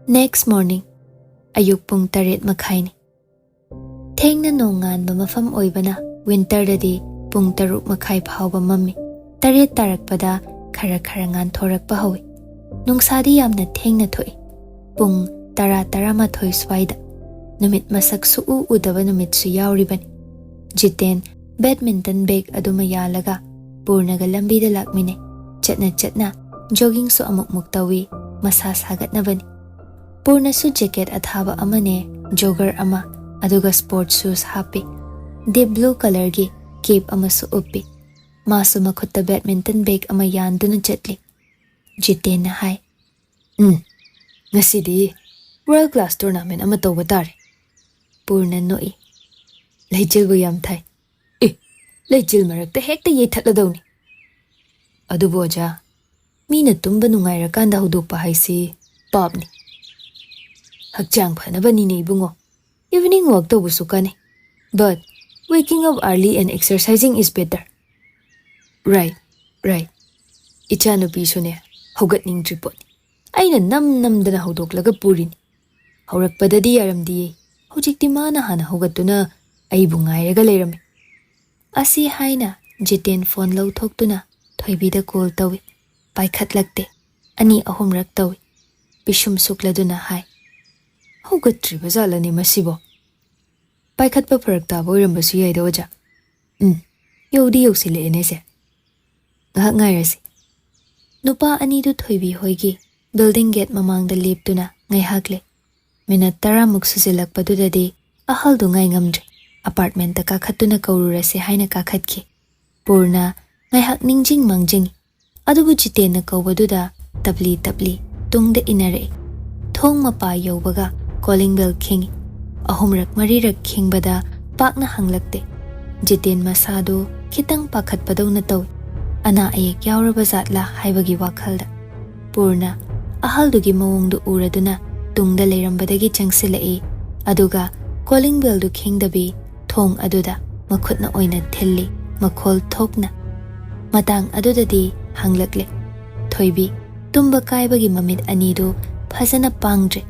Next morning, ꯑꯌꯨꯛ ꯄꯨꯡ ꯇꯔꯦꯠ ꯃꯈꯥꯏꯅꯤ꯫ ꯊꯦꯡꯅ ꯅꯣꯡ ꯉꯥꯟꯕ ꯃꯐꯝ ꯑꯣꯏꯕꯅ ꯋꯤꯟꯇꯔꯗꯗꯤ ꯄꯨꯡ ꯇꯔꯨꯛ ꯃꯈꯥꯏ ꯐꯥꯎꯕ ꯃꯝꯃꯤ꯫ ꯇꯔꯦꯠ ꯇꯥꯔꯛꯄꯗ ꯈꯔ ꯈꯔ ꯉꯥꯟꯊꯣꯔꯛꯄ ꯍꯧꯏ꯫ ꯅꯨꯡꯁꯥꯗꯤ ꯌꯥꯝꯅ ꯊꯦꯡꯅ ꯊꯣꯛꯏ꯫ ꯄꯨꯡ ꯇꯔꯥ, ꯇꯔꯥꯃꯥꯊꯣꯏ ꯁ꯭ꯋꯥꯏꯗ꯫ ꯅꯨꯃꯤꯠ ꯃꯁꯛ ꯁꯨꯛꯎ ꯎꯗꯕ ꯅꯨꯃꯤꯠꯁꯨ ꯌꯥꯎꯔꯤꯕꯅꯤ꯫ ꯖꯤꯇꯦꯟ ꯕꯦꯗꯃꯤꯟꯇꯟ ꯕꯦꯒ ꯑꯗꯨꯃ ꯌꯥꯜꯂꯒ ꯄꯨꯔꯅꯒ ꯂꯝꯕꯤꯗ ꯂꯥꯛꯃꯤꯟꯅꯩ꯫ ꯆꯠꯅ ꯆꯠꯅ ꯖꯣꯒꯤꯡꯁꯨ ꯑꯃꯨꯛꯃꯨꯛ ꯇꯧꯏ, ꯃꯁꯥ ꯁꯥꯒꯠꯅꯕꯅꯤ꯫ ꯄꯨꯔꯅꯁꯨ ꯖꯦꯀꯦꯠ ꯑꯊꯥꯕ ꯑꯃꯅꯦ, ꯖꯣꯒꯔ ꯑꯃ, ꯑꯗꯨꯒ ꯁ꯭ꯄꯣꯔꯠꯁ ꯁꯨꯁ ꯍꯥꯞꯄꯤ꯫ ꯗꯤꯞ ꯕ꯭ꯂꯨ ꯀꯂꯔꯒꯤ ꯀꯦꯞ ꯑꯃꯁꯨ ꯎꯞꯄꯤ꯫ ꯃꯥꯁꯨ ꯃꯈꯨꯠꯇ ꯕꯦꯗꯃꯤꯟꯇꯟ ꯕꯦꯒ ꯑꯃ ꯌꯥꯟꯗꯨꯅ ꯆꯠꯂꯤ꯫ ꯖꯤꯇꯦꯟꯅ ꯍꯥꯏ, "ꯎꯝ, ꯉꯁꯤꯗꯤ ꯋꯥꯔꯜ ꯀ꯭ꯂꯥꯁ ꯇꯣꯔꯅꯥꯃꯦꯟ ꯑꯃ ꯇꯧꯕ ꯇꯥꯔꯦ꯫" ꯄꯨꯔꯅ ꯅꯣꯛꯏ꯫ "ꯂꯩꯆꯤꯜꯕꯨ ꯌꯥꯝ ꯊꯥꯏ꯫" "ꯑꯦ, ꯂꯩꯆꯤꯜ ꯃꯔꯛꯇ ꯍꯦꯛꯇ ꯌꯩꯊꯠꯂꯗꯧꯅꯤ꯫" "ꯑꯗꯨꯕꯨ ꯑꯣꯖꯥ, ꯃꯤꯅ ꯇꯨꯝꯕ ꯅꯨꯡꯉꯥꯏꯔꯀꯥꯟꯗ ꯍꯧꯗꯣꯛꯄ ꯍꯥꯏꯁꯤ ꯄꯥꯞꯅꯤ꯫" "ꯍꯛꯆꯥꯡ ꯐꯅꯕꯅꯤꯅꯦ ꯏꯕꯨꯡꯉꯣ, ꯏꯚꯤꯅꯤꯡ ꯋꯥꯛ ꯇꯧꯕꯁꯨ ꯀꯥꯟꯅꯩ꯫ But waking up early and exercising is better." "Right, right꯫ ꯏꯆꯥꯅꯨꯄꯤꯁꯨꯅꯦ ꯍꯧꯒꯠꯅꯤꯡꯗ꯭ꯔꯤ ꯄꯣꯠꯅꯤ꯫ ꯑꯩꯅ ꯅꯝ ꯅꯝꯗꯅ ꯍꯧꯗꯣꯛꯂꯒ ꯄꯨꯔꯤꯅꯤ꯫ ꯍꯧꯔꯛꯄꯗꯗꯤ ꯌꯥꯔꯝꯗꯤꯌꯦ꯫ ꯍꯧꯖꯤꯛꯇꯤ ꯃꯥꯅ ꯍꯥꯟꯅ ꯍꯧꯒꯠꯇꯨꯅ ꯑꯩꯕꯨ ꯉꯥꯏꯔꯒ ꯂꯩꯔꯝꯃꯤ꯫" ꯑꯁꯤ ꯍꯥꯏꯅ ꯖꯤꯇꯦꯟ ꯐꯣꯟ ꯂꯧꯊꯣꯛꯇꯨꯅ ꯊꯣꯏꯕꯤꯗ ꯀꯣꯜ ꯇꯧꯏ꯫ ꯄꯥꯏꯈꯠꯂꯛꯇꯦ꯫ ꯑꯅꯤ ꯑꯍꯨꯝꯔꯛ ꯇꯧꯏ꯫ ꯄꯤꯁꯨꯝ ꯁꯨꯛꯂꯗꯨꯅ ꯍꯥꯏ, "ꯍꯧꯒꯠꯇ꯭ꯔꯤꯕ ꯖꯥꯠꯂꯅꯦ ꯃꯁꯤꯕꯣ?" "ꯄꯥꯏꯈꯠꯄ ꯐꯔꯛ ꯇꯥꯕ ꯑꯣꯏꯔꯝꯕꯁꯨ ꯌꯥꯏꯗ ꯑꯣꯖꯥ꯫ ꯎꯝ, ꯌꯧꯗꯤ ꯌꯧꯁꯤꯜꯂꯛꯑꯦꯅꯦ ꯁꯦ꯫ ꯉꯥꯏꯍꯥꯛ ꯉꯥꯏꯔꯁꯤ꯫" ꯅꯨꯄꯥ ꯑꯅꯤꯗꯨ ꯊꯣꯏꯕꯤ ꯍꯣꯏꯒꯤ ꯕꯤꯜꯗꯤꯡ ꯒꯦꯠ ꯃꯃꯥꯡꯗ ꯂꯦꯞꯇꯨꯅ ꯉꯥꯏꯍꯥꯛ ꯂꯩ꯫ ꯃꯤꯅꯠ ꯇꯔꯥꯃꯨꯛ ꯁꯨꯖꯤꯜꯂꯛꯄꯗꯨꯗꯗꯤ ꯑꯍꯜꯗꯨ ꯉꯥꯏ ꯉꯝꯗ꯭ꯔꯦ꯫ ꯑꯄꯥꯔꯠꯃꯦꯟꯇ ꯀꯥꯈꯠꯇꯨꯅ ꯀꯧꯔꯨꯔꯁꯦ ꯍꯥꯏꯅ ꯀꯥꯈꯠꯈꯤ꯫ ꯄꯨꯔꯅ ꯉꯥꯏꯍꯥꯛ ꯅꯤꯡꯁꯤꯡ ꯃꯥꯡꯖꯤꯡꯉꯤ꯫ ꯑꯗꯨꯕꯨ ꯖꯤꯇꯦꯟꯅ ꯀꯧꯕꯗꯨꯗ ꯇꯞꯂꯤ ꯇꯞꯂꯤ ꯇꯨꯡꯗ ꯏꯟꯅꯔꯛꯏ꯫ ꯊꯣꯡ ꯃꯄꯥ ꯌꯧꯕꯒ ꯀꯣꯂꯤꯡ ꯕꯦꯜ ꯈꯤꯡꯏ꯫ ꯑꯍꯨꯝꯔꯛ ꯃꯔꯤꯔꯛ ꯈꯤꯡꯕꯗ ꯄꯥꯛꯅ ꯍꯪꯂꯛꯇꯦ꯫ ꯖꯤꯇꯦꯟ ꯃꯁꯥꯗꯨ ꯈꯤꯇꯪ ꯄꯥꯈꯠꯄꯗꯧꯅ ꯇꯧꯏ꯫ ꯑꯅꯥ ꯑꯌꯦꯛ ꯌꯥꯎꯔꯕ ꯖꯥꯠꯂꯥ ꯍꯥꯏꯕꯒꯤ ꯋꯥꯈꯜꯗ꯫ ꯄꯨꯔꯅ ꯑꯍꯜꯗꯨꯒꯤ ꯃꯑꯣꯡꯗꯨ ꯎꯔꯗꯨꯅ ꯇꯨꯡꯗ ꯂꯩꯔꯝꯕꯗꯒꯤ ꯆꯪꯁꯤꯜꯂꯛꯏ, ꯑꯗꯨꯒ ꯀꯣꯂꯤꯡ ꯕꯦꯜꯗꯨ ꯈꯤꯡꯗꯕꯤ ꯊꯣꯡ ꯑꯗꯨꯗ ꯃꯈꯨꯠꯅ ꯑꯣꯏꯅ ꯊꯤꯜꯂꯤ, ꯃꯈꯣꯜ ꯊꯣꯛꯅ꯫ ꯃꯇꯥꯡ ꯑꯗꯨꯗꯗꯤ ꯍꯪꯂꯛꯂꯦ, "ꯊꯣꯏꯕꯤ, ꯇꯨꯝꯕ ꯀꯥꯏꯕꯒꯤ ꯃꯃꯤꯠ ꯑꯅꯤꯗꯨ ꯐꯖꯅ ꯄꯥꯡꯗ꯭ꯔꯦ,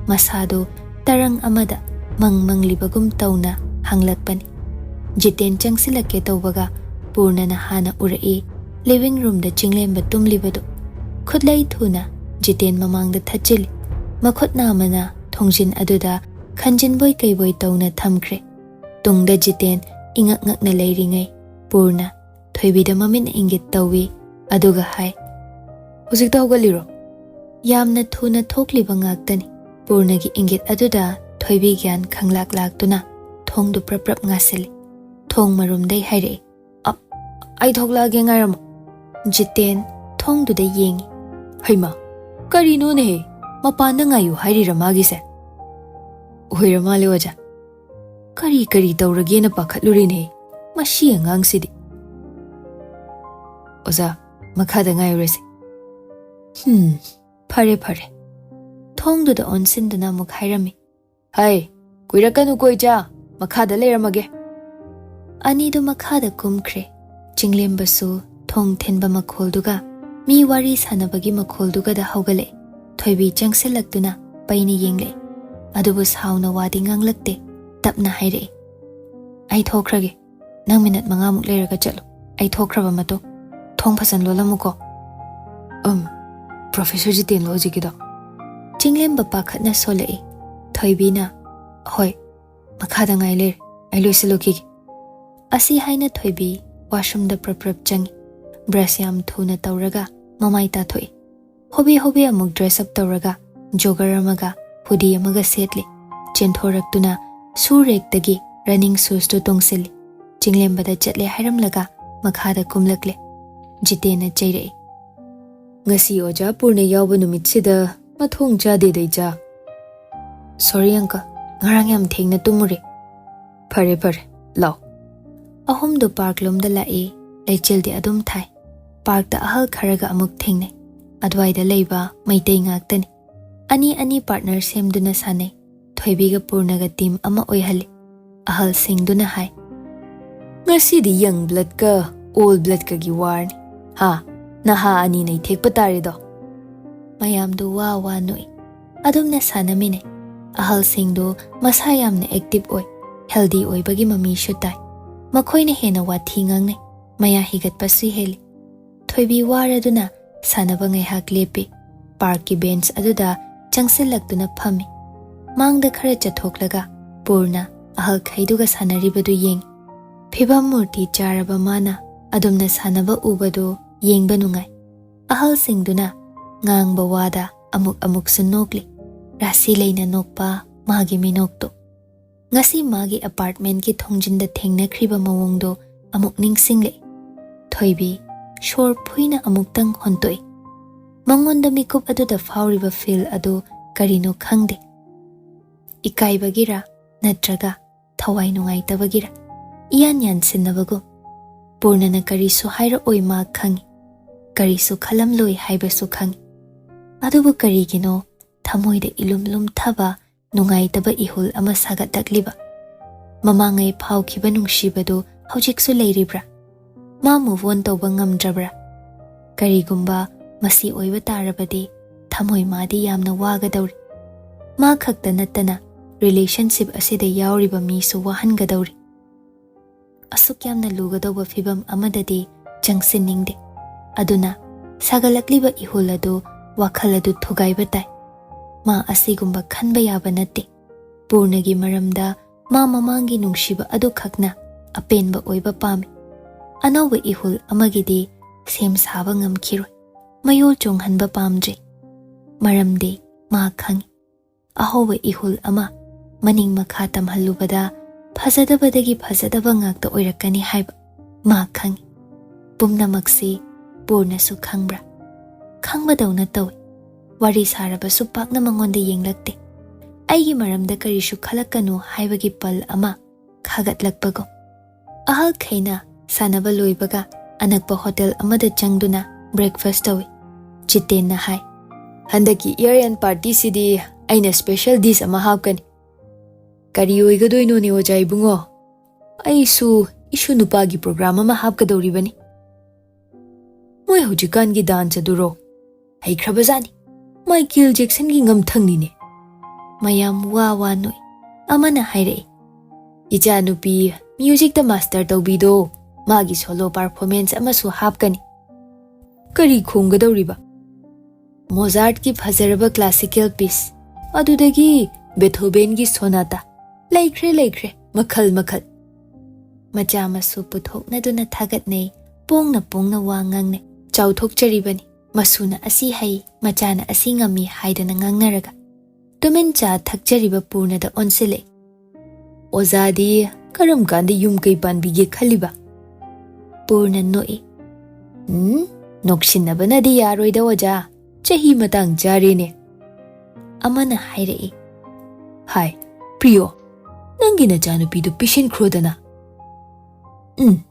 ꯃꯁꯥꯗꯨ ꯇꯔꯪ ꯑꯃꯗ ꯃꯪ ꯃꯪꯂꯤꯕꯒꯨꯝ ꯇꯧꯅ ꯍꯪꯂꯛꯄꯅꯤ꯫ ꯖꯤꯇꯦꯟ ꯆꯪꯁꯤꯜꯂꯛꯀꯦ ꯇꯧꯕꯒ ꯄꯨꯔꯅꯅ ꯍꯥꯟꯅ ꯎꯔꯛꯏ ꯂꯤꯚꯤꯡ ꯔꯨꯝꯗ ꯆꯤꯡꯂꯦꯝꯕ ꯇꯨꯝꯂꯤꯕꯗꯨ꯫ ꯈꯨꯠꯂꯩ ꯊꯨꯅ ꯖꯤꯇꯦꯟ ꯃꯃꯥꯡꯗ ꯊꯠꯆꯤꯜꯂꯤ꯫ ꯃꯈꯨꯠ ꯅꯥꯝꯃꯅ ꯊꯣꯡꯖꯤꯟ ꯑꯗꯨꯗ ꯈꯟꯖꯤꯟꯕꯣꯏ ꯀꯩꯕꯣꯏ ꯇꯧꯅ ꯊꯝꯈ꯭ꯔꯦ꯫ ꯇꯨꯡꯗ ꯖꯤꯇꯦꯟ ꯏꯉꯛ ꯉꯛꯅ ꯂꯩꯔꯤꯉꯩ ꯄꯨꯔꯅ ꯊꯣꯏꯕꯤꯗ ꯃꯃꯤꯠꯅ ꯏꯪꯒꯤꯠ ꯇꯧꯏ, ꯑꯗꯨꯒ ꯍꯥꯏ, "ꯍꯧꯖꯤꯛꯇ ꯍꯧꯒꯠꯂꯤꯔꯣ?" ꯌꯥꯝꯅ ꯊꯨꯅ ꯊꯣꯛꯂꯤꯕ ꯉꯥꯛꯇꯅꯤ꯫ ꯄꯨꯔꯅꯒꯤ ꯏꯪꯒꯤꯠ ꯑꯗꯨꯗ ꯊꯣꯏꯕꯤ ꯒ꯭ꯌꯥꯟ ꯈꯪꯂꯥꯛ ꯂꯥꯛꯇꯨꯅ ꯊꯣꯡꯗꯨ ꯄ꯭ꯔꯞ ꯄ꯭ꯔꯞ ꯉꯥꯁꯤꯜꯂꯤ꯫ ꯊꯣꯡ ꯃꯔꯨꯝꯗꯩ ꯍꯥꯏꯔꯛꯏ, "ꯑ, ꯑꯩ ꯊꯣꯛꯂꯛꯑꯒꯦ, ꯉꯥꯏꯔꯝꯃꯣ꯫" ꯖꯤꯇꯦꯟ ꯊꯣꯡꯗꯨꯗ ꯌꯦꯡꯏ꯫ "ꯍꯩꯃꯥ, ꯀꯔꯤꯅꯣꯅꯦꯍꯦ? ꯃꯄꯥꯟꯗ ꯉꯥꯏꯌꯨ ꯍꯥꯏꯔꯤꯔ ꯃꯥꯒꯤꯁꯦ?" "ꯑꯣꯏꯔ ꯃꯥꯜꯂꯦ, ꯑꯣꯖꯥ꯫ ꯀꯔꯤ ꯀꯔꯤ ꯇꯧꯔꯒꯦꯅ ꯄꯥꯈꯠꯂꯨꯔꯦꯅꯦ ꯃꯁꯤ ꯑꯉꯥꯡꯁꯤꯗꯤ꯫" "ꯑꯣꯖꯥ, ꯃꯈꯥꯗ ꯉꯥꯏꯔꯨꯔꯁꯤ꯫" "ꯍꯝ, ꯐꯔꯦ ꯐꯔꯦ꯫" ꯊꯣꯡꯗꯨꯗ ꯑꯣꯟꯁꯤꯟꯗꯨꯅ ꯑꯃꯨꯛ ꯍꯥꯏꯔꯝꯃꯤ, "ꯍꯩ, ꯀꯨꯏꯔꯛꯀꯅꯨꯀꯣ ꯏꯆꯥ, ꯃꯈꯥꯗ ꯂꯩꯔꯝꯃꯒꯦ꯫" ꯑꯅꯤꯗꯨ ꯃꯈꯥꯗ ꯀꯨꯝꯈ꯭ꯔꯦ꯫ ꯆꯤꯡꯂꯦꯝꯕꯁꯨ ꯊꯣꯡ ꯊꯤꯟꯕ ꯃꯈꯣꯜꯗꯨꯒ ꯃꯤ ꯋꯥꯔꯤ ꯁꯥꯟꯅꯕꯒꯤ ꯃꯈꯣꯜꯗꯨꯒꯗ ꯍꯧꯒꯠꯂꯛꯑꯦ꯫ ꯊꯣꯏꯕꯤ ꯆꯪꯁꯤꯜꯂꯛꯇꯨꯅ ꯄꯩꯅ ꯌꯦꯡꯂꯛꯑꯦ꯫ ꯑꯗꯨꯕꯨ ꯁꯥꯎꯅ ꯋꯥꯗꯤ ꯉꯥꯡꯂꯛꯇꯦ꯫ ꯇꯞꯅ ꯍꯥꯏꯔꯛꯑꯦ, "ꯑꯩ ꯊꯣꯛꯈ꯭ꯔꯒꯦ꯫ ꯅꯪ ꯃꯤꯅꯠ ꯃꯉꯥꯃꯨꯛ ꯂꯩꯔꯒ ꯆꯠꯂꯨ꯫ ꯑꯩ ꯊꯣꯛꯈ꯭ꯔꯕ ꯃꯇꯨꯡ ꯊꯣꯡ ꯐꯖꯅ ꯂꯣꯜꯂꯝꯃꯨꯀꯣ꯫" "ꯎꯝ, ꯄ꯭ꯔꯣꯐꯦꯁꯔ ꯖꯤꯇꯦꯟꯂꯣ ꯍꯧꯖꯤꯛꯀꯤꯗꯣ?" ꯆꯤꯡꯂꯦꯝꯕ ꯄꯥꯈꯠꯅ ꯁꯣꯜꯂꯛꯏ꯫ ꯊꯣꯏꯕꯤꯅ, "ꯍꯣꯏ, ꯃꯈꯥꯗ ꯉꯥꯏ ꯂꯩꯔꯦ, ꯑꯩ ꯂꯣꯏꯁꯤꯜꯂꯨꯈꯤꯒꯦ꯫" ꯑꯁꯤ ꯍꯥꯏꯅ ꯊꯣꯏꯕꯤ ꯋꯥꯁꯔꯨꯝꯗ ꯄ꯭ꯔꯞ ꯄ꯭ꯔꯞ ꯆꯪꯉꯤ꯫ ꯕ꯭ꯔꯁ ꯌꯥꯝ ꯊꯨꯅ ꯇꯧꯔꯒ ꯃꯃꯥꯏ ꯇꯥꯊꯣꯛꯏ꯫ ꯍꯣꯕꯦ ꯍꯣꯕꯦ ꯑꯃꯨꯛ ꯗ꯭ꯔꯦꯁ ꯑꯞ ꯇꯧꯔꯒ ꯖꯣꯒꯔ ꯑꯃꯒ ꯍꯨꯗꯤ ꯑꯃꯒ ꯁꯦꯠꯂꯤ꯫ ꯆꯦꯟꯊꯣꯔꯛꯇꯨꯅ ꯁꯨ ꯔꯦꯛꯇꯒꯤ ꯔꯟꯅꯤꯡ ꯁꯨꯁꯇꯨ ꯇꯣꯡꯁꯤꯜꯂꯤ꯫ ꯆꯤꯡꯂꯦꯝꯕꯗ ꯆꯠꯂꯦ ꯍꯥꯏꯔꯝꯂꯒ ꯃꯈꯥꯗ ꯀꯨꯝꯂꯛꯂꯦ꯫ ꯖꯤꯇꯦꯟꯅ ꯆꯩꯔꯛꯏ, "ꯉꯁꯤ ꯑꯣꯖꯥ ꯄꯨꯔꯅ ꯌꯥꯎꯕ ꯅꯨꯃꯤꯠꯁꯤꯗ ꯃꯊꯣꯡ ꯆꯥꯗꯦꯗ ꯏꯆꯥ꯫" "ꯁꯣꯔꯤ ꯑꯪꯀꯜ, ꯉꯔꯥꯡ ꯌꯥꯝ ꯊꯦꯡꯅ ꯇꯨꯝꯃꯨꯔꯦ꯫" "ꯐꯔꯦ ꯐꯔꯦ, ꯂꯥꯎ꯫" ꯑꯍꯨꯝꯗꯨ ꯄꯥꯔꯛ ꯂꯣꯝꯗ ꯂꯥꯛꯏ꯫ ꯂꯩꯆꯤꯜꯗꯤ ꯑꯗꯨꯝ ꯊꯥꯏ꯫ ꯄꯥꯔꯛꯇ ꯑꯍꯜ ꯈꯔꯒ ꯑꯃꯨꯛ ꯊꯦꯡꯅꯩ꯫ ꯑꯗꯨꯋꯥꯏꯗ ꯂꯩꯕ ꯃꯩꯇꯩ ꯉꯥꯛꯇꯅꯤ꯫ ꯑꯅꯤ ꯑꯅꯤ ꯄꯥꯔꯠꯅꯔ ꯁꯦꯝꯗꯨꯅ ꯁꯥꯟꯅꯩ꯫ ꯊꯣꯏꯕꯤꯒ ꯄꯨꯔꯅꯒ ꯇꯤꯝ ꯑꯃ ꯑꯣꯏꯍꯜꯂꯤ꯫ ꯑꯍꯜꯁꯤꯡꯗꯨꯅ ꯍꯥꯏ, "ꯉꯁꯤꯗꯤ ꯌꯪ ꯕ꯭ꯂꯗꯀ ꯑꯣꯜ ꯕ꯭ꯂꯗꯀꯒꯤ ꯋꯥꯔꯅꯤ꯫ ꯍꯥ, ꯅꯍꯥ ꯑꯅꯤ ꯅꯩꯊꯦꯛꯄ ꯇꯥꯔꯦꯗꯣ꯫" ꯃꯌꯥꯝꯗꯨ ꯋꯥ ꯋꯥ ꯅꯣꯛꯏ꯫ ꯑꯗꯨꯝꯅ ꯁꯥꯟꯅꯃꯤꯟꯅꯩ꯫ ꯑꯍꯜꯁꯤꯡꯗꯨ ꯃꯁꯥ ꯌꯥꯝꯅ ꯑꯦꯛꯇꯤꯚ ꯑꯣꯏ꯫ healthy ꯑꯣꯏꯕꯒꯤ ꯃꯃꯤꯁꯨ ꯇꯥꯏ꯫ ꯃꯈꯣꯏꯅ ꯍꯦꯟꯅ ꯋꯥꯊꯤ ꯉꯥꯡꯅꯩ, ꯃꯌꯥ ꯍꯤꯒꯠꯄꯁꯨ ꯍꯦꯜꯂꯤ꯫ ꯊꯣꯏꯕꯤ ꯋꯥꯔꯗꯨꯅ ꯁꯥꯟꯅꯕ ꯉꯥꯏꯍꯥꯛ ꯂꯦꯞꯄꯤ꯫ ꯄꯥꯔꯛꯀꯤ ꯕꯦꯟꯆ ꯑꯗꯨꯗ ꯆꯪꯁꯤꯜꯂꯛꯇꯨꯅ ꯐꯝꯃꯤ꯫ ꯃꯥꯡꯗ ꯈꯔ ꯆꯠꯊꯣꯛꯂꯒ ꯄꯨꯔꯅ ꯑꯍꯜꯈꯩꯗꯨꯒ ꯁꯥꯟꯅꯔꯤꯕꯗꯨ ꯌꯦꯡꯏ꯫ ꯐꯤꯕꯝ ꯃꯨꯔꯇꯤ ꯆꯥꯔꯕ ꯃꯥꯅ ꯑꯗꯨꯝꯅ ꯁꯥꯟꯅꯕ ꯎꯕꯗꯨ ꯌꯦꯡꯕ ꯅꯨꯡꯉꯥꯏ꯫ ꯑꯍꯜꯁꯤꯡꯗꯨꯅ ꯉꯥꯡꯕ ꯋꯥꯗ ꯑꯃꯨꯛ ꯑꯃꯨꯛꯁꯨ ꯅꯣꯛꯂꯤ꯫ ꯔꯥꯁꯤ ꯂꯩꯅ ꯅꯣꯛꯄ ꯃꯥꯒꯤ ꯃꯤꯅꯣꯛꯇꯨ꯫ ꯉꯁꯤ ꯃꯥꯒꯤ ꯑꯦꯄꯥꯔꯠꯃꯦꯟꯠꯀꯤ ꯊꯣꯡꯖꯤꯟꯗ ꯊꯦꯡꯅꯈ꯭ꯔꯤꯕ ꯃꯑꯣꯡꯗꯣ ꯑꯃꯨꯛ ꯅꯤꯡꯁꯤꯡꯂꯛꯏ꯫ ꯊꯣꯏꯕꯤ ꯁꯣꯔ ꯐꯨꯏꯅ ꯑꯃꯨꯛꯇꯪ ꯍꯣꯟꯇꯣꯛꯏ꯫ ꯃꯉꯣꯟꯗ ꯃꯤꯀꯨꯞ ꯑꯗꯨꯗ ꯐꯥꯎꯔꯤꯕ ꯐꯤꯜ ꯑꯗꯨ ꯀꯔꯤꯅꯣ ꯈꯪꯗꯦ꯫ ꯏꯀꯥꯏꯕꯒꯤꯔ ꯅꯠꯇ꯭ꯔꯒ ꯊꯋꯥꯏ ꯅꯨꯡꯉꯥꯏꯇꯕꯒꯤꯔ ꯏꯌꯥꯟ ꯌꯥꯟꯁꯤꯟꯅꯕꯒꯨꯝ꯫ ꯄꯨꯔꯅꯅ ꯀꯔꯤꯁꯨ ꯍꯥꯏꯔꯛꯑꯣꯏ ꯃꯥ ꯈꯪꯏ, ꯀꯔꯤꯁꯨ ꯈꯜꯂꯝꯂꯣꯏ ꯍꯥꯏꯕꯁꯨ ꯈꯪꯏ꯫ ꯑꯗꯨꯕꯨ ꯀꯔꯤꯒꯤꯅꯣ ꯊꯃꯣꯏꯗ ꯏꯂꯨꯝ ꯂꯨꯝꯊꯕ ꯅꯨꯡꯉꯥꯏꯇꯕ ꯏꯍꯨꯜ ꯑꯃ ꯁꯥꯒꯠꯂꯛꯂꯤꯕ? ꯃꯃꯥꯡꯉꯩ ꯐꯥꯎꯈꯤꯕ ꯅꯨꯡꯁꯤꯕꯗꯨ ꯍꯧꯖꯤꯛꯁꯨ ꯂꯩꯔꯤꯕ꯭ꯔꯥ? ꯃꯥ move on ꯇꯧꯕ ꯉꯝꯗ꯭ꯔꯕ꯭ꯔꯥ? ꯀꯔꯤꯒꯨꯝꯕ ꯃꯁꯤ ꯑꯣꯏꯕ ꯇꯥꯔꯕꯗꯤ ꯊꯃꯣꯏ ꯃꯥꯗꯤ ꯌꯥꯝꯅ ꯋꯥꯒꯗꯧꯔꯤ꯫ ꯃꯥ ꯈꯛꯇ ꯅꯠꯇꯅ relationship ꯑꯁꯤꯗ ꯌꯥꯎꯔꯤꯕ ꯃꯤꯁꯨ ꯋꯥꯍꯟꯒꯗꯧꯔꯤ꯫ ꯑꯁꯨꯛ ꯌꯥꯝꯅ ꯂꯨꯒꯗꯧꯕ ꯐꯤꯕꯝ ꯑꯃꯗꯗꯤ ꯆꯪꯁꯤꯟꯅꯤꯡꯗꯦ꯫ ꯑꯗꯨꯅ ꯁꯥꯒꯠꯂꯛꯂꯤꯕ ꯏꯍꯨꯜ ꯑꯗꯨ, ꯋꯥꯈꯜ ꯑꯗꯨ ꯊꯨꯒꯥꯏꯕ ꯇꯥꯏ꯫ ꯃꯥ ꯑꯁꯤꯒꯨꯝꯕ ꯈꯟꯕ ꯌꯥꯕ ꯅꯠꯇꯦ꯫ ꯄꯨꯔꯅꯒꯤ ꯃꯔꯝꯗ ꯃꯥ ꯃꯃꯥꯡꯒꯤ ꯅꯨꯡꯁꯤꯕ ꯑꯗꯨꯈꯛꯅ ꯑꯄꯦꯟꯕ ꯑꯣꯏꯕ ꯄꯥꯝꯃꯤ꯫ ꯑꯅꯧꯕ ꯏꯍꯨꯜ ꯑꯃꯒꯤꯗꯤ ꯁꯦꯝ ꯁꯥꯕ ꯉꯝꯈꯤꯔꯣꯏ꯫ ꯃꯌꯣꯜ ꯆꯣꯡꯍꯟꯕ ꯄꯥꯝꯗ꯭ꯔꯤ꯫ ꯃꯔꯝꯗꯤ ꯃꯥ ꯈꯪꯏ꯫ ꯑꯍꯧꯕ ꯏꯍꯨꯜ ꯑꯃ ꯃꯅꯤꯡ ꯃꯈꯥ ꯇꯝꯍꯜꯂꯨꯕꯗ ꯐꯖꯗꯕꯗꯒꯤ ꯐꯖꯗꯕ ꯉꯥꯛꯇ ꯑꯣꯏꯔꯛꯀꯅꯤ ꯍꯥꯏꯕ ꯃꯥ ꯈꯪꯏ꯫ ꯄꯨꯝꯅꯃꯛꯁꯤ ꯄꯨꯔꯅꯁꯨ ꯈꯪꯕ꯭ꯔꯥ? ꯈꯪꯕꯗꯧꯅ ꯇꯧꯏ꯫ ꯋꯥꯔꯤ ꯁꯥꯔꯕꯁꯨ ꯄꯥꯛꯅ ꯃꯉꯣꯟꯗ ꯌꯦꯡꯂꯛꯇꯦ꯫ ꯑꯩꯒꯤ ꯃꯔꯝꯗ ꯀꯔꯤꯁꯨ ꯈꯜꯂꯛꯀꯅꯨ ꯍꯥꯏꯕꯒꯤ ꯄꯜ ꯑꯃ ꯈꯥꯒꯠꯂꯛꯄꯒꯨꯝ꯫ ꯑꯍꯜꯈꯩꯅ ꯁꯥꯟꯅꯕ ꯂꯣꯏꯕꯒ ꯑꯅꯛꯄ ꯍꯣꯇꯦꯜ ꯑꯃꯗ ꯆꯪꯗꯨꯅ breakfast ꯇꯧꯏ꯫ ꯖꯤꯇꯦꯟꯅ ꯍꯥꯏ, "ꯍꯟꯗꯛꯀꯤ year end party ꯁꯤꯗꯤ ꯑꯩꯅ special dish ꯑꯃ ꯍꯥꯞꯀꯅꯤ꯫" "ꯀꯔꯤ ꯑꯣꯏꯒꯗꯣꯏꯅꯣꯅꯦ ꯑꯣꯖꯥ ꯏꯕꯨꯡꯉꯣ? ꯑꯩꯁꯨ ꯏꯁꯨ ꯅꯨꯄꯥꯒꯤ program ꯑꯃ ꯍꯥꯞꯀꯗꯧꯔꯤꯕꯅꯤ꯫" "ꯃꯣꯏ ꯍꯧꯖꯤꯛꯀꯥꯟꯒꯤ dance ꯑꯗꯨꯔꯣ? ꯍꯩꯈ꯭ꯔꯕꯖꯥꯠꯅꯤ꯫ ꯃꯥꯏꯀꯦꯜ ꯖꯦꯛꯁꯟꯒꯤ ꯉꯝꯊꯪꯅꯤꯅꯦ꯫" ꯃꯌꯥꯝ ꯋꯥ ꯋꯥ ꯅꯣꯛꯏ꯫ ꯑꯃꯅ ꯍꯥꯏꯔꯛꯏ, "ꯏꯆꯥꯅꯨꯄꯤ ꯃ꯭ꯌꯨꯖꯤꯛꯇ ꯃꯥꯁꯇꯔ ꯇꯧꯕꯤꯗꯣ, ꯃꯥꯒꯤ ꯁꯣꯂꯣ ꯄꯔꯐꯣꯔꯃꯦꯟꯁ ꯑꯃꯁꯨ ꯍꯥꯞꯀꯅꯤ꯫ ꯀꯔꯤ ꯈꯣꯡꯒꯗꯧꯔꯤꯕ?" "ꯃꯣꯖꯥꯔꯠꯀꯤ ꯐꯖꯔꯕ ꯀ꯭ꯂꯥꯁꯤꯀꯦꯜ ꯄꯤꯁ, ꯑꯗꯨꯗꯒꯤ ꯕꯦꯊꯣꯕꯦꯟꯒꯤ ꯁꯣꯅꯥꯇꯥ, ꯂꯩꯈ꯭ꯔꯦ, ꯂꯩꯈ꯭ꯔꯦ, ꯃꯈꯜ ꯃꯈꯜ꯫" ꯃꯆꯥ ꯃꯁꯨ ꯄꯨꯊꯣꯛꯅꯗꯨꯅ ꯊꯥꯒꯠꯅꯩ, ꯄꯣꯡꯅ ꯄꯣꯡꯅ ꯋꯥ ꯉꯥꯡꯅꯩ꯫ ꯆꯥꯎꯊꯣꯛꯆꯔꯤꯕꯅꯤ, ꯃꯁꯨꯅ ꯑꯁꯤ ꯍꯩ, ꯃꯆꯥꯅ ꯑꯁꯤ ꯉꯝꯃꯤ ꯍꯥꯏꯗꯅ ꯉꯥꯡꯅꯔꯒ꯫ ꯇꯨꯃꯤꯟ ꯆꯥ ꯊꯛꯆꯔꯤꯕ ꯄꯨꯔꯅꯗ ꯑꯣꯟꯁꯤꯜꯂꯛꯏ꯫ "ꯑꯣꯖꯥꯗꯤ ꯀꯔꯝ ꯀꯥꯟꯗ ꯌꯨꯝ ꯀꯩ ꯄꯥꯟꯕꯤꯒꯦ ꯈꯜꯂꯤꯕ?" ꯄꯨꯔꯅ ꯅꯣꯛꯏ꯫ "ꯎꯝ, ꯅꯣꯛꯁꯤꯟꯅꯕꯅꯗꯤ ꯌꯥꯔꯣꯏꯗ ꯑꯣꯖꯥ, ꯆꯍꯤ ꯃꯇꯥꯡ ꯆꯥꯔꯦꯅꯦ꯫" ꯑꯃꯅ ꯍꯥꯏꯔꯛꯏ꯫ "ꯍꯥꯏ, ꯄ꯭ꯔꯤꯌꯣ, ꯅꯪꯒꯤ ꯅꯆꯥꯅꯨꯄꯤꯗꯨ ꯄꯤꯁꯤꯟꯈ꯭ꯔꯣꯗꯅ꯫" "ꯎꯝ,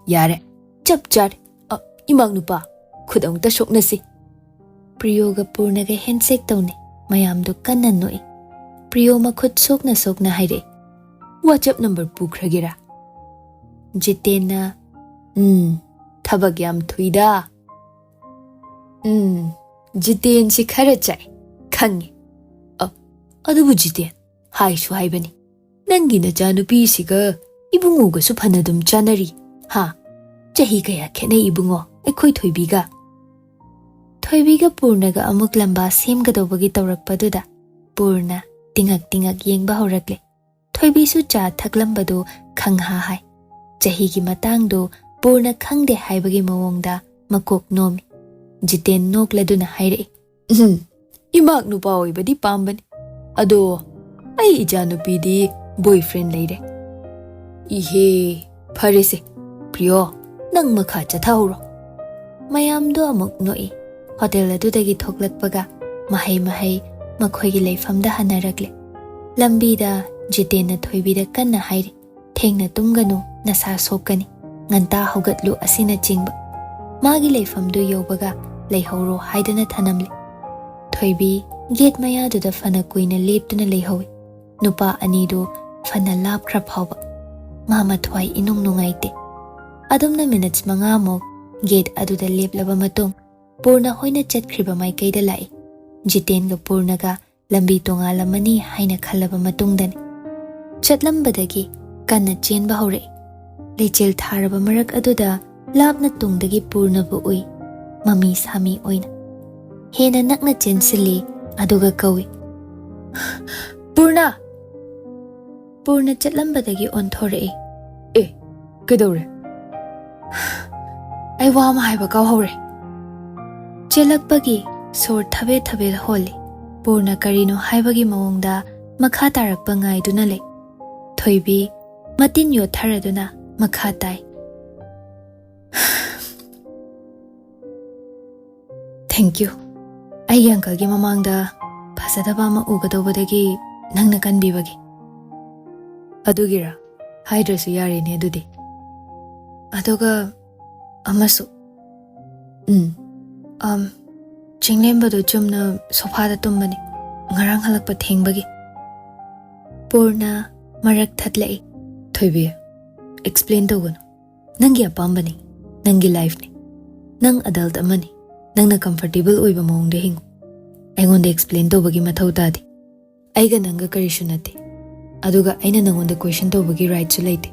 ꯌꯥꯔꯦ, ꯆꯞ ꯆꯥꯔꯦ꯫ ꯑ, ꯏꯃꯥꯛ ꯅꯨꯄꯥ, ꯈꯨꯠ ꯑꯃꯨꯛꯇ ꯁꯣꯛꯅꯁꯤ꯫" ꯄ꯭ꯔꯤꯌꯣꯒ ꯄꯨꯔꯅꯒ ꯍꯦꯟꯁꯦꯛ ꯇꯧꯅꯩ꯫ ꯃꯌꯥꯝꯗꯨ ꯀꯟꯅ ꯅꯣꯛꯏ꯫ ꯄ꯭ꯔꯤꯌꯣ ꯃꯈꯨꯠ ꯁꯣꯛꯅ ꯁꯣꯛꯅ ꯍꯥꯏꯔꯛꯏ, "WhatsApp ꯅꯝꯕꯔ ꯄꯨꯈ꯭ꯔꯒꯦꯔꯥ?" ꯖꯤꯇꯦꯟꯅ, "ꯎꯝ, ꯊꯕꯛ ꯌꯥꯝ ꯊꯨꯏꯗ꯫" "ꯎꯝ, ꯖꯤꯇꯦꯟꯁꯤ ꯈꯔ ꯆꯥꯛꯏ, ꯈꯪꯉꯤ꯫ ꯑ, ꯑꯗꯨꯕꯨ ꯖꯤꯇꯦꯟ, ꯍꯥꯏꯁꯨ ꯍꯥꯏꯕꯅꯤ, ꯅꯪꯒꯤ ꯅꯆꯥꯅꯨꯄꯤꯁꯤꯒ ꯏꯕꯨꯡꯉꯣꯒꯁꯨ ꯐꯅ ꯑꯗꯨꯝ ꯆꯥꯅꯔꯤ, ꯍꯥ? ꯆꯍꯤ ꯀꯌꯥ ꯈꯦꯠꯅꯩ ꯏꯕꯨꯡꯉꯣ, ꯑꯩꯈꯣꯏ ꯊꯣꯏꯕꯤꯒ?" ꯊꯣꯏꯕꯤꯒ ꯄꯨꯔꯅꯒ ꯑꯃꯨꯛ ꯂꯝꯕꯥ ꯁꯦꯝꯒꯗꯧꯕꯒꯤ ꯇꯧꯔꯛꯄꯗꯨꯗ ꯄꯨꯔꯅ ꯇꯤꯉꯛ ꯇꯤꯉꯛ ꯌꯦꯡꯕ ꯍꯧꯔꯛꯂꯦ꯫ ꯊꯣꯏꯕꯤꯁꯨ ꯆꯥ ꯊꯛꯂꯝꯕꯗꯨ ꯈꯪꯍꯥ ꯍꯥꯏ꯫ ꯆꯍꯤꯒꯤ ꯃꯇꯥꯡꯗꯨ ꯄꯨꯔꯅ ꯈꯪꯗꯦ ꯍꯥꯏꯕꯒꯤ ꯃꯑꯣꯡꯗ ꯃꯀꯣꯛ ꯅꯣꯝꯃꯤ꯫ ꯖꯤꯇꯦꯟ ꯅꯣꯛꯂꯗꯨꯅ ꯍꯥꯏꯔꯛꯏ, "ꯎꯝ, ꯏꯃꯥꯛ ꯅꯨꯄꯥ ꯑꯣꯏꯕꯗꯤ ꯄꯥꯝꯕꯅꯤ꯫ ꯑꯗꯣ ꯑꯩ ꯏꯆꯥꯅꯨꯄꯤꯗꯤ ꯕꯣꯏꯐ꯭ꯔꯦꯟ ꯂꯩꯔꯦ꯫" "ꯏꯍꯦ, ꯐꯔꯦꯁꯦ, ꯄ꯭ꯔꯤꯌꯣ, ꯅꯪ ꯃꯈꯥ ꯆꯠꯊꯍꯧꯔꯣ꯫" ꯃꯌꯥꯝꯗꯣ ꯑꯃꯨꯛ ꯅꯣꯛꯏ꯫ ꯍꯣꯇꯦꯜ ꯑꯗꯨꯗꯒꯤ ꯊꯣꯛꯂꯛꯄꯒ ꯃꯍꯩ ꯃꯍꯩ ꯃꯈꯣꯏꯒꯤ ꯂꯩꯐꯝꯗ ꯍꯟꯅꯔꯛꯂꯦ꯫ ꯂꯝꯕꯤꯗ ꯖꯤꯇꯦꯟꯅ ꯊꯣꯏꯕꯤꯗ ꯀꯟꯅ ꯍꯥꯏꯔꯤ, "ꯊꯦꯡꯅ ꯇꯨꯝꯒꯅꯨ, ꯅꯁꯥ ꯁꯣꯛꯀꯅꯤ, ꯉꯟꯇꯥ ꯍꯧꯒꯠꯂꯨ" ꯑꯁꯤꯅꯆꯤꯡꯕ꯫ ꯃꯥꯒꯤ ꯂꯩꯐꯝꯗꯨ ꯌꯧꯕꯒ ꯂꯩꯍꯧꯔꯣ ꯍꯥꯏꯗꯨꯅ ꯊꯅꯝꯂꯦ꯫ ꯊꯣꯏꯕꯤ ꯒꯦꯠ ꯃꯌꯥꯗꯨꯗ ꯐꯅ ꯀꯨꯏꯅ ꯂꯦꯞꯇꯨꯅ ꯂꯩꯍꯧꯏ꯫ ꯅꯨꯄꯥ ꯑꯅꯤꯗꯨ ꯐꯅ ꯂꯥꯞꯈ꯭ꯔ ꯐꯥꯎꯕ꯫ ꯃꯥ ꯃꯊ꯭ꯋꯥꯏ ꯏꯅꯨꯡ ꯅꯨꯡꯉꯥꯏꯇꯦ꯫ ꯑꯗꯨꯝꯅ ꯃꯤꯅꯠꯁ ꯃꯉꯥꯃꯨꯛ ꯒꯦꯠ ꯑꯗꯨꯗ ꯂꯦꯞꯂꯕ ꯃꯇꯨꯡ, ꯄꯨꯔꯅ ꯍꯣꯏꯅ ꯆꯠꯈ꯭ꯔꯤꯕ ꯃꯥꯏꯀꯩꯗ ꯂꯥꯛꯏ꯫ ꯖꯤꯇꯦꯟꯒ ꯄꯨꯔꯅꯒ ꯂꯝꯕꯤ ꯇꯣꯉꯥꯜꯂꯝꯃꯅꯤ ꯍꯥꯏꯅ ꯈꯜꯂꯕ ꯃꯇꯨꯡꯗꯅꯤ꯫ ꯆꯠꯂꯝꯕꯗꯒꯤ ꯀꯟꯅ ꯆꯦꯟꯕ ꯍꯧꯔꯛꯏ꯫ ꯂꯩꯆꯤꯜ ꯊꯥꯔꯕ ꯃꯔꯛ ꯑꯗꯨꯗ ꯂꯥꯞꯅ ꯇꯨꯡꯗꯒꯤ ꯄꯨꯔꯅꯕꯨ ꯎꯏ, ꯃꯃꯤ ꯁꯥꯃꯤ ꯑꯣꯏꯅ꯫ ꯍꯦꯟꯅ ꯅꯛꯅ ꯆꯦꯟꯁꯤꯜꯂꯤ, ꯑꯗꯨꯒ ꯀꯧꯏ, "ꯄꯨꯔꯅ!" ꯄꯨꯔꯅ ꯆꯠꯂꯝꯕꯗꯒꯤ ꯑꯣꯟꯊꯣꯔꯛꯏ꯫ "ꯑꯦ, ꯀꯩꯗꯧꯔꯦ?" "ꯑꯩ ꯋꯥ ꯑꯃ ꯍꯥꯏꯕ ꯀꯥꯎꯍꯧꯔꯦ꯫" ꯆꯦꯜꯂꯛꯄꯒꯤ ꯁꯣꯔ ꯊꯕꯦꯠ ꯊꯕꯦꯠ ꯍꯣꯜꯂꯤ꯫ ꯄꯨꯔꯅ ꯀꯔꯤꯅꯣ ꯍꯥꯏꯕꯒꯤ ꯃꯑꯣꯡꯗ ꯃꯈꯥ ꯇꯥꯔꯛꯄ ꯉꯥꯏꯗꯨꯅ ꯂꯩ꯫ ꯊꯣꯏꯕꯤ ꯃꯇꯤꯟ ꯌꯣꯠꯊꯔꯗꯨꯅ ꯃꯈꯥ ꯇꯥꯏ꯫ "Thank you꯫ ꯑꯩꯒꯤ uncleꯒꯤ ꯃꯃꯥꯡꯗ ꯐꯖꯗꯕ ꯑꯃ ꯎꯒꯗꯧꯕꯗꯒꯤ ꯅꯪꯅ ꯀꯟꯕꯤꯕꯒꯤ꯫" "ꯑꯗꯨꯒꯤꯔꯥ? ꯍꯥꯏꯗ꯭ꯔꯁꯨ ꯌꯥꯔꯦꯅꯦ ꯑꯗꯨꯗꯤ꯫ ꯑꯗꯨꯒ ꯑꯃꯁꯨ, ꯎꯝ, ꯑꯝ, ꯆꯤꯡꯂꯦꯝꯕꯗꯣ ꯆꯨꯝꯅ ꯁꯣꯐꯥꯗ ꯇꯨꯝꯕꯅꯤ, ꯉꯔꯥꯡ ꯍꯜꯂꯛꯄ ꯊꯦꯡꯕꯒꯤ꯫" ꯄꯨꯔꯅ ꯃꯔꯛ ꯊꯠꯂꯛꯏ꯫ "ꯊꯣꯏꯕꯤ, explain ꯇꯧꯒꯅꯨ꯫ ꯅꯪꯒꯤ ꯑꯄꯥꯝꯕꯅꯤ, ꯅꯪꯒꯤ lifeꯅꯤ꯫ ꯅꯪ adult ꯑꯃꯅꯤ, ꯅꯪꯅ comfortable ꯑꯣꯏꯕ ꯃꯑꯣꯡꯗ ꯍꯤꯡꯉꯨ꯫ ꯑꯩꯉꯣꯟꯗ explain ꯇꯧꯕꯒꯤ ꯃꯊꯧ ꯇꯥꯗꯦ꯫ ꯑꯩꯒ ꯅꯪꯒ ꯀꯔꯤꯁꯨ ꯅꯠꯇꯦ꯫ ꯑꯗꯨꯒ ꯑꯩꯅ ꯅꯪꯉꯣꯟꯗ question ꯇꯧꯕꯒꯤ rightꯁꯨ ꯂꯩꯇꯦ꯫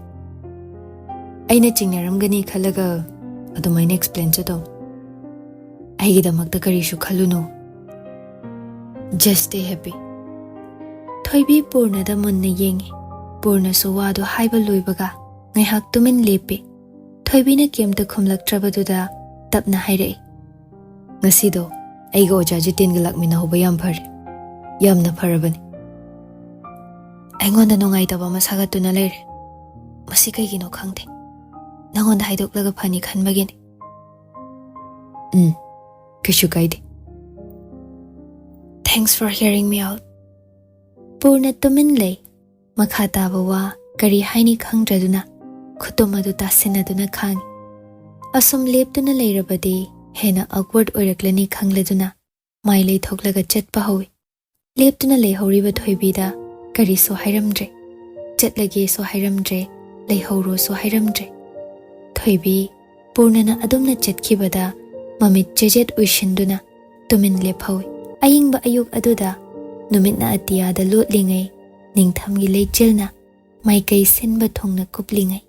ꯑꯩꯅ ꯆꯤꯡꯅꯔꯝꯒꯅꯤ ꯈꯜꯂꯒ ꯑꯗꯨꯃꯥꯏꯅ explainꯁꯨ ꯇꯧ꯫ ꯑꯩꯒꯤꯗꯃꯛꯇ ꯀꯔꯤꯁꯨ ꯈꯜꯂꯨꯅꯨ꯫ Just stay happy꯫" ꯊꯣꯏꯕꯤ ꯄꯨꯔꯅꯗ ꯃꯨꯟꯅ ꯌꯦꯡꯉꯤ꯫ ꯄꯨꯔꯅꯁꯨ ꯋꯥꯗꯨ ꯍꯥꯏꯕ ꯂꯣꯏꯕꯒ ꯉꯥꯏꯍꯥꯛ ꯇꯨꯃꯤꯟ ꯂꯦꯞꯄꯤ꯫ ꯊꯣꯏꯕꯤꯅ ꯀꯩꯝꯇ ꯈꯨꯝꯂꯛꯇ꯭ꯔꯕꯗꯨꯗ ꯇꯞꯅ ꯍꯥꯏꯔꯛꯏ, "ꯉꯁꯤꯗꯣ ꯑꯩꯒ ꯑꯣꯖꯥ ꯖꯤꯇꯦꯟꯒ ꯂꯥꯛꯃꯤꯟꯅꯍꯧꯕ ꯌꯥꯝ ꯐꯔꯦ꯫ ꯌꯥꯝꯅ ꯐꯔꯕꯅꯤ꯫ ꯑꯩꯉꯣꯟꯗ ꯅꯨꯡꯉꯥꯏꯇꯕ ꯑꯃ ꯁꯥꯒꯠꯇꯨꯅ ꯂꯩꯔꯦ꯫ ꯃꯁꯤ ꯀꯩꯒꯤꯅꯣ ꯈꯪꯗꯦ꯫ ꯅꯉꯣꯟꯗ ꯍꯥꯏꯗꯣꯛꯂꯒ ꯐꯅꯤ ꯈꯟꯕꯒꯤꯅꯤ꯫" "ꯎꯝ, ꯀꯩꯁꯨ ꯀꯥꯏꯗꯦ꯫ Thanks for hearing me out꯫" Purna ꯇꯨꯃꯤꯟ ꯂꯩ꯫ ꯃꯈꯥ ꯇꯥꯕ ꯋꯥ ꯀꯔꯤ ꯍꯥꯏꯅꯤ ꯈꯪꯗ꯭ꯔꯗꯨꯅ ꯈꯨꯇꯨꯝ ꯑꯗꯨ ꯇꯥꯁꯤꯟꯅꯗꯨꯅ ꯈꯥꯡꯉꯤ꯫ ꯑꯁꯨꯝ ꯂꯦꯞꯇꯨꯅ ꯂꯩꯔꯕꯗꯤ ꯍꯦꯟꯅ awkward ꯑꯣꯏꯔꯛꯂꯅꯤ ꯈꯪꯂꯗꯨꯅ ꯃꯥꯏ ꯂꯩꯊꯣꯛꯂꯒ ꯆꯠꯄ ꯍꯧꯏ꯫ ꯂꯦꯞꯇꯨꯅ ꯂꯩꯍꯧꯔꯤꯕ ꯊꯣꯏꯕꯤꯗ ꯀꯔꯤꯁꯨ ꯍꯥꯏꯔꯝꯗ꯭ꯔꯦ꯫ ꯆꯠꯂꯒꯦꯁꯨ ꯍꯥꯏꯔꯝꯗ꯭ꯔꯦ, ꯂꯩꯍꯧꯔꯣꯁꯨ ꯍꯥꯏꯔꯝꯗ꯭ꯔꯦ꯫ ꯊꯣꯏꯕꯤ ꯄꯨꯔꯅꯅ ꯑꯗꯨꯝꯅ ꯆꯠꯈꯤꯕꯗ ꯃꯃꯤꯠ ꯆꯦꯖꯦꯠ ꯎꯏꯁꯤꯟꯗꯨꯅ ꯇꯨꯃꯤꯟ ꯂꯦꯞꯍꯧꯏ꯫ ꯑꯏꯪꯕ ꯑꯌꯨꯛ ꯑꯗꯨꯗ ꯅꯨꯃꯤꯠꯅ ꯑꯇꯤꯌꯥꯗ ꯂꯣꯠꯂꯤꯉꯩ ꯅꯤꯡꯊꯝꯒꯤ ꯂꯩꯆꯤꯜꯅ ꯃꯥꯏꯀꯩ ꯁꯤꯟꯕ ꯊꯨꯡꯅ ꯀꯨꯞꯂꯤꯉꯩ꯫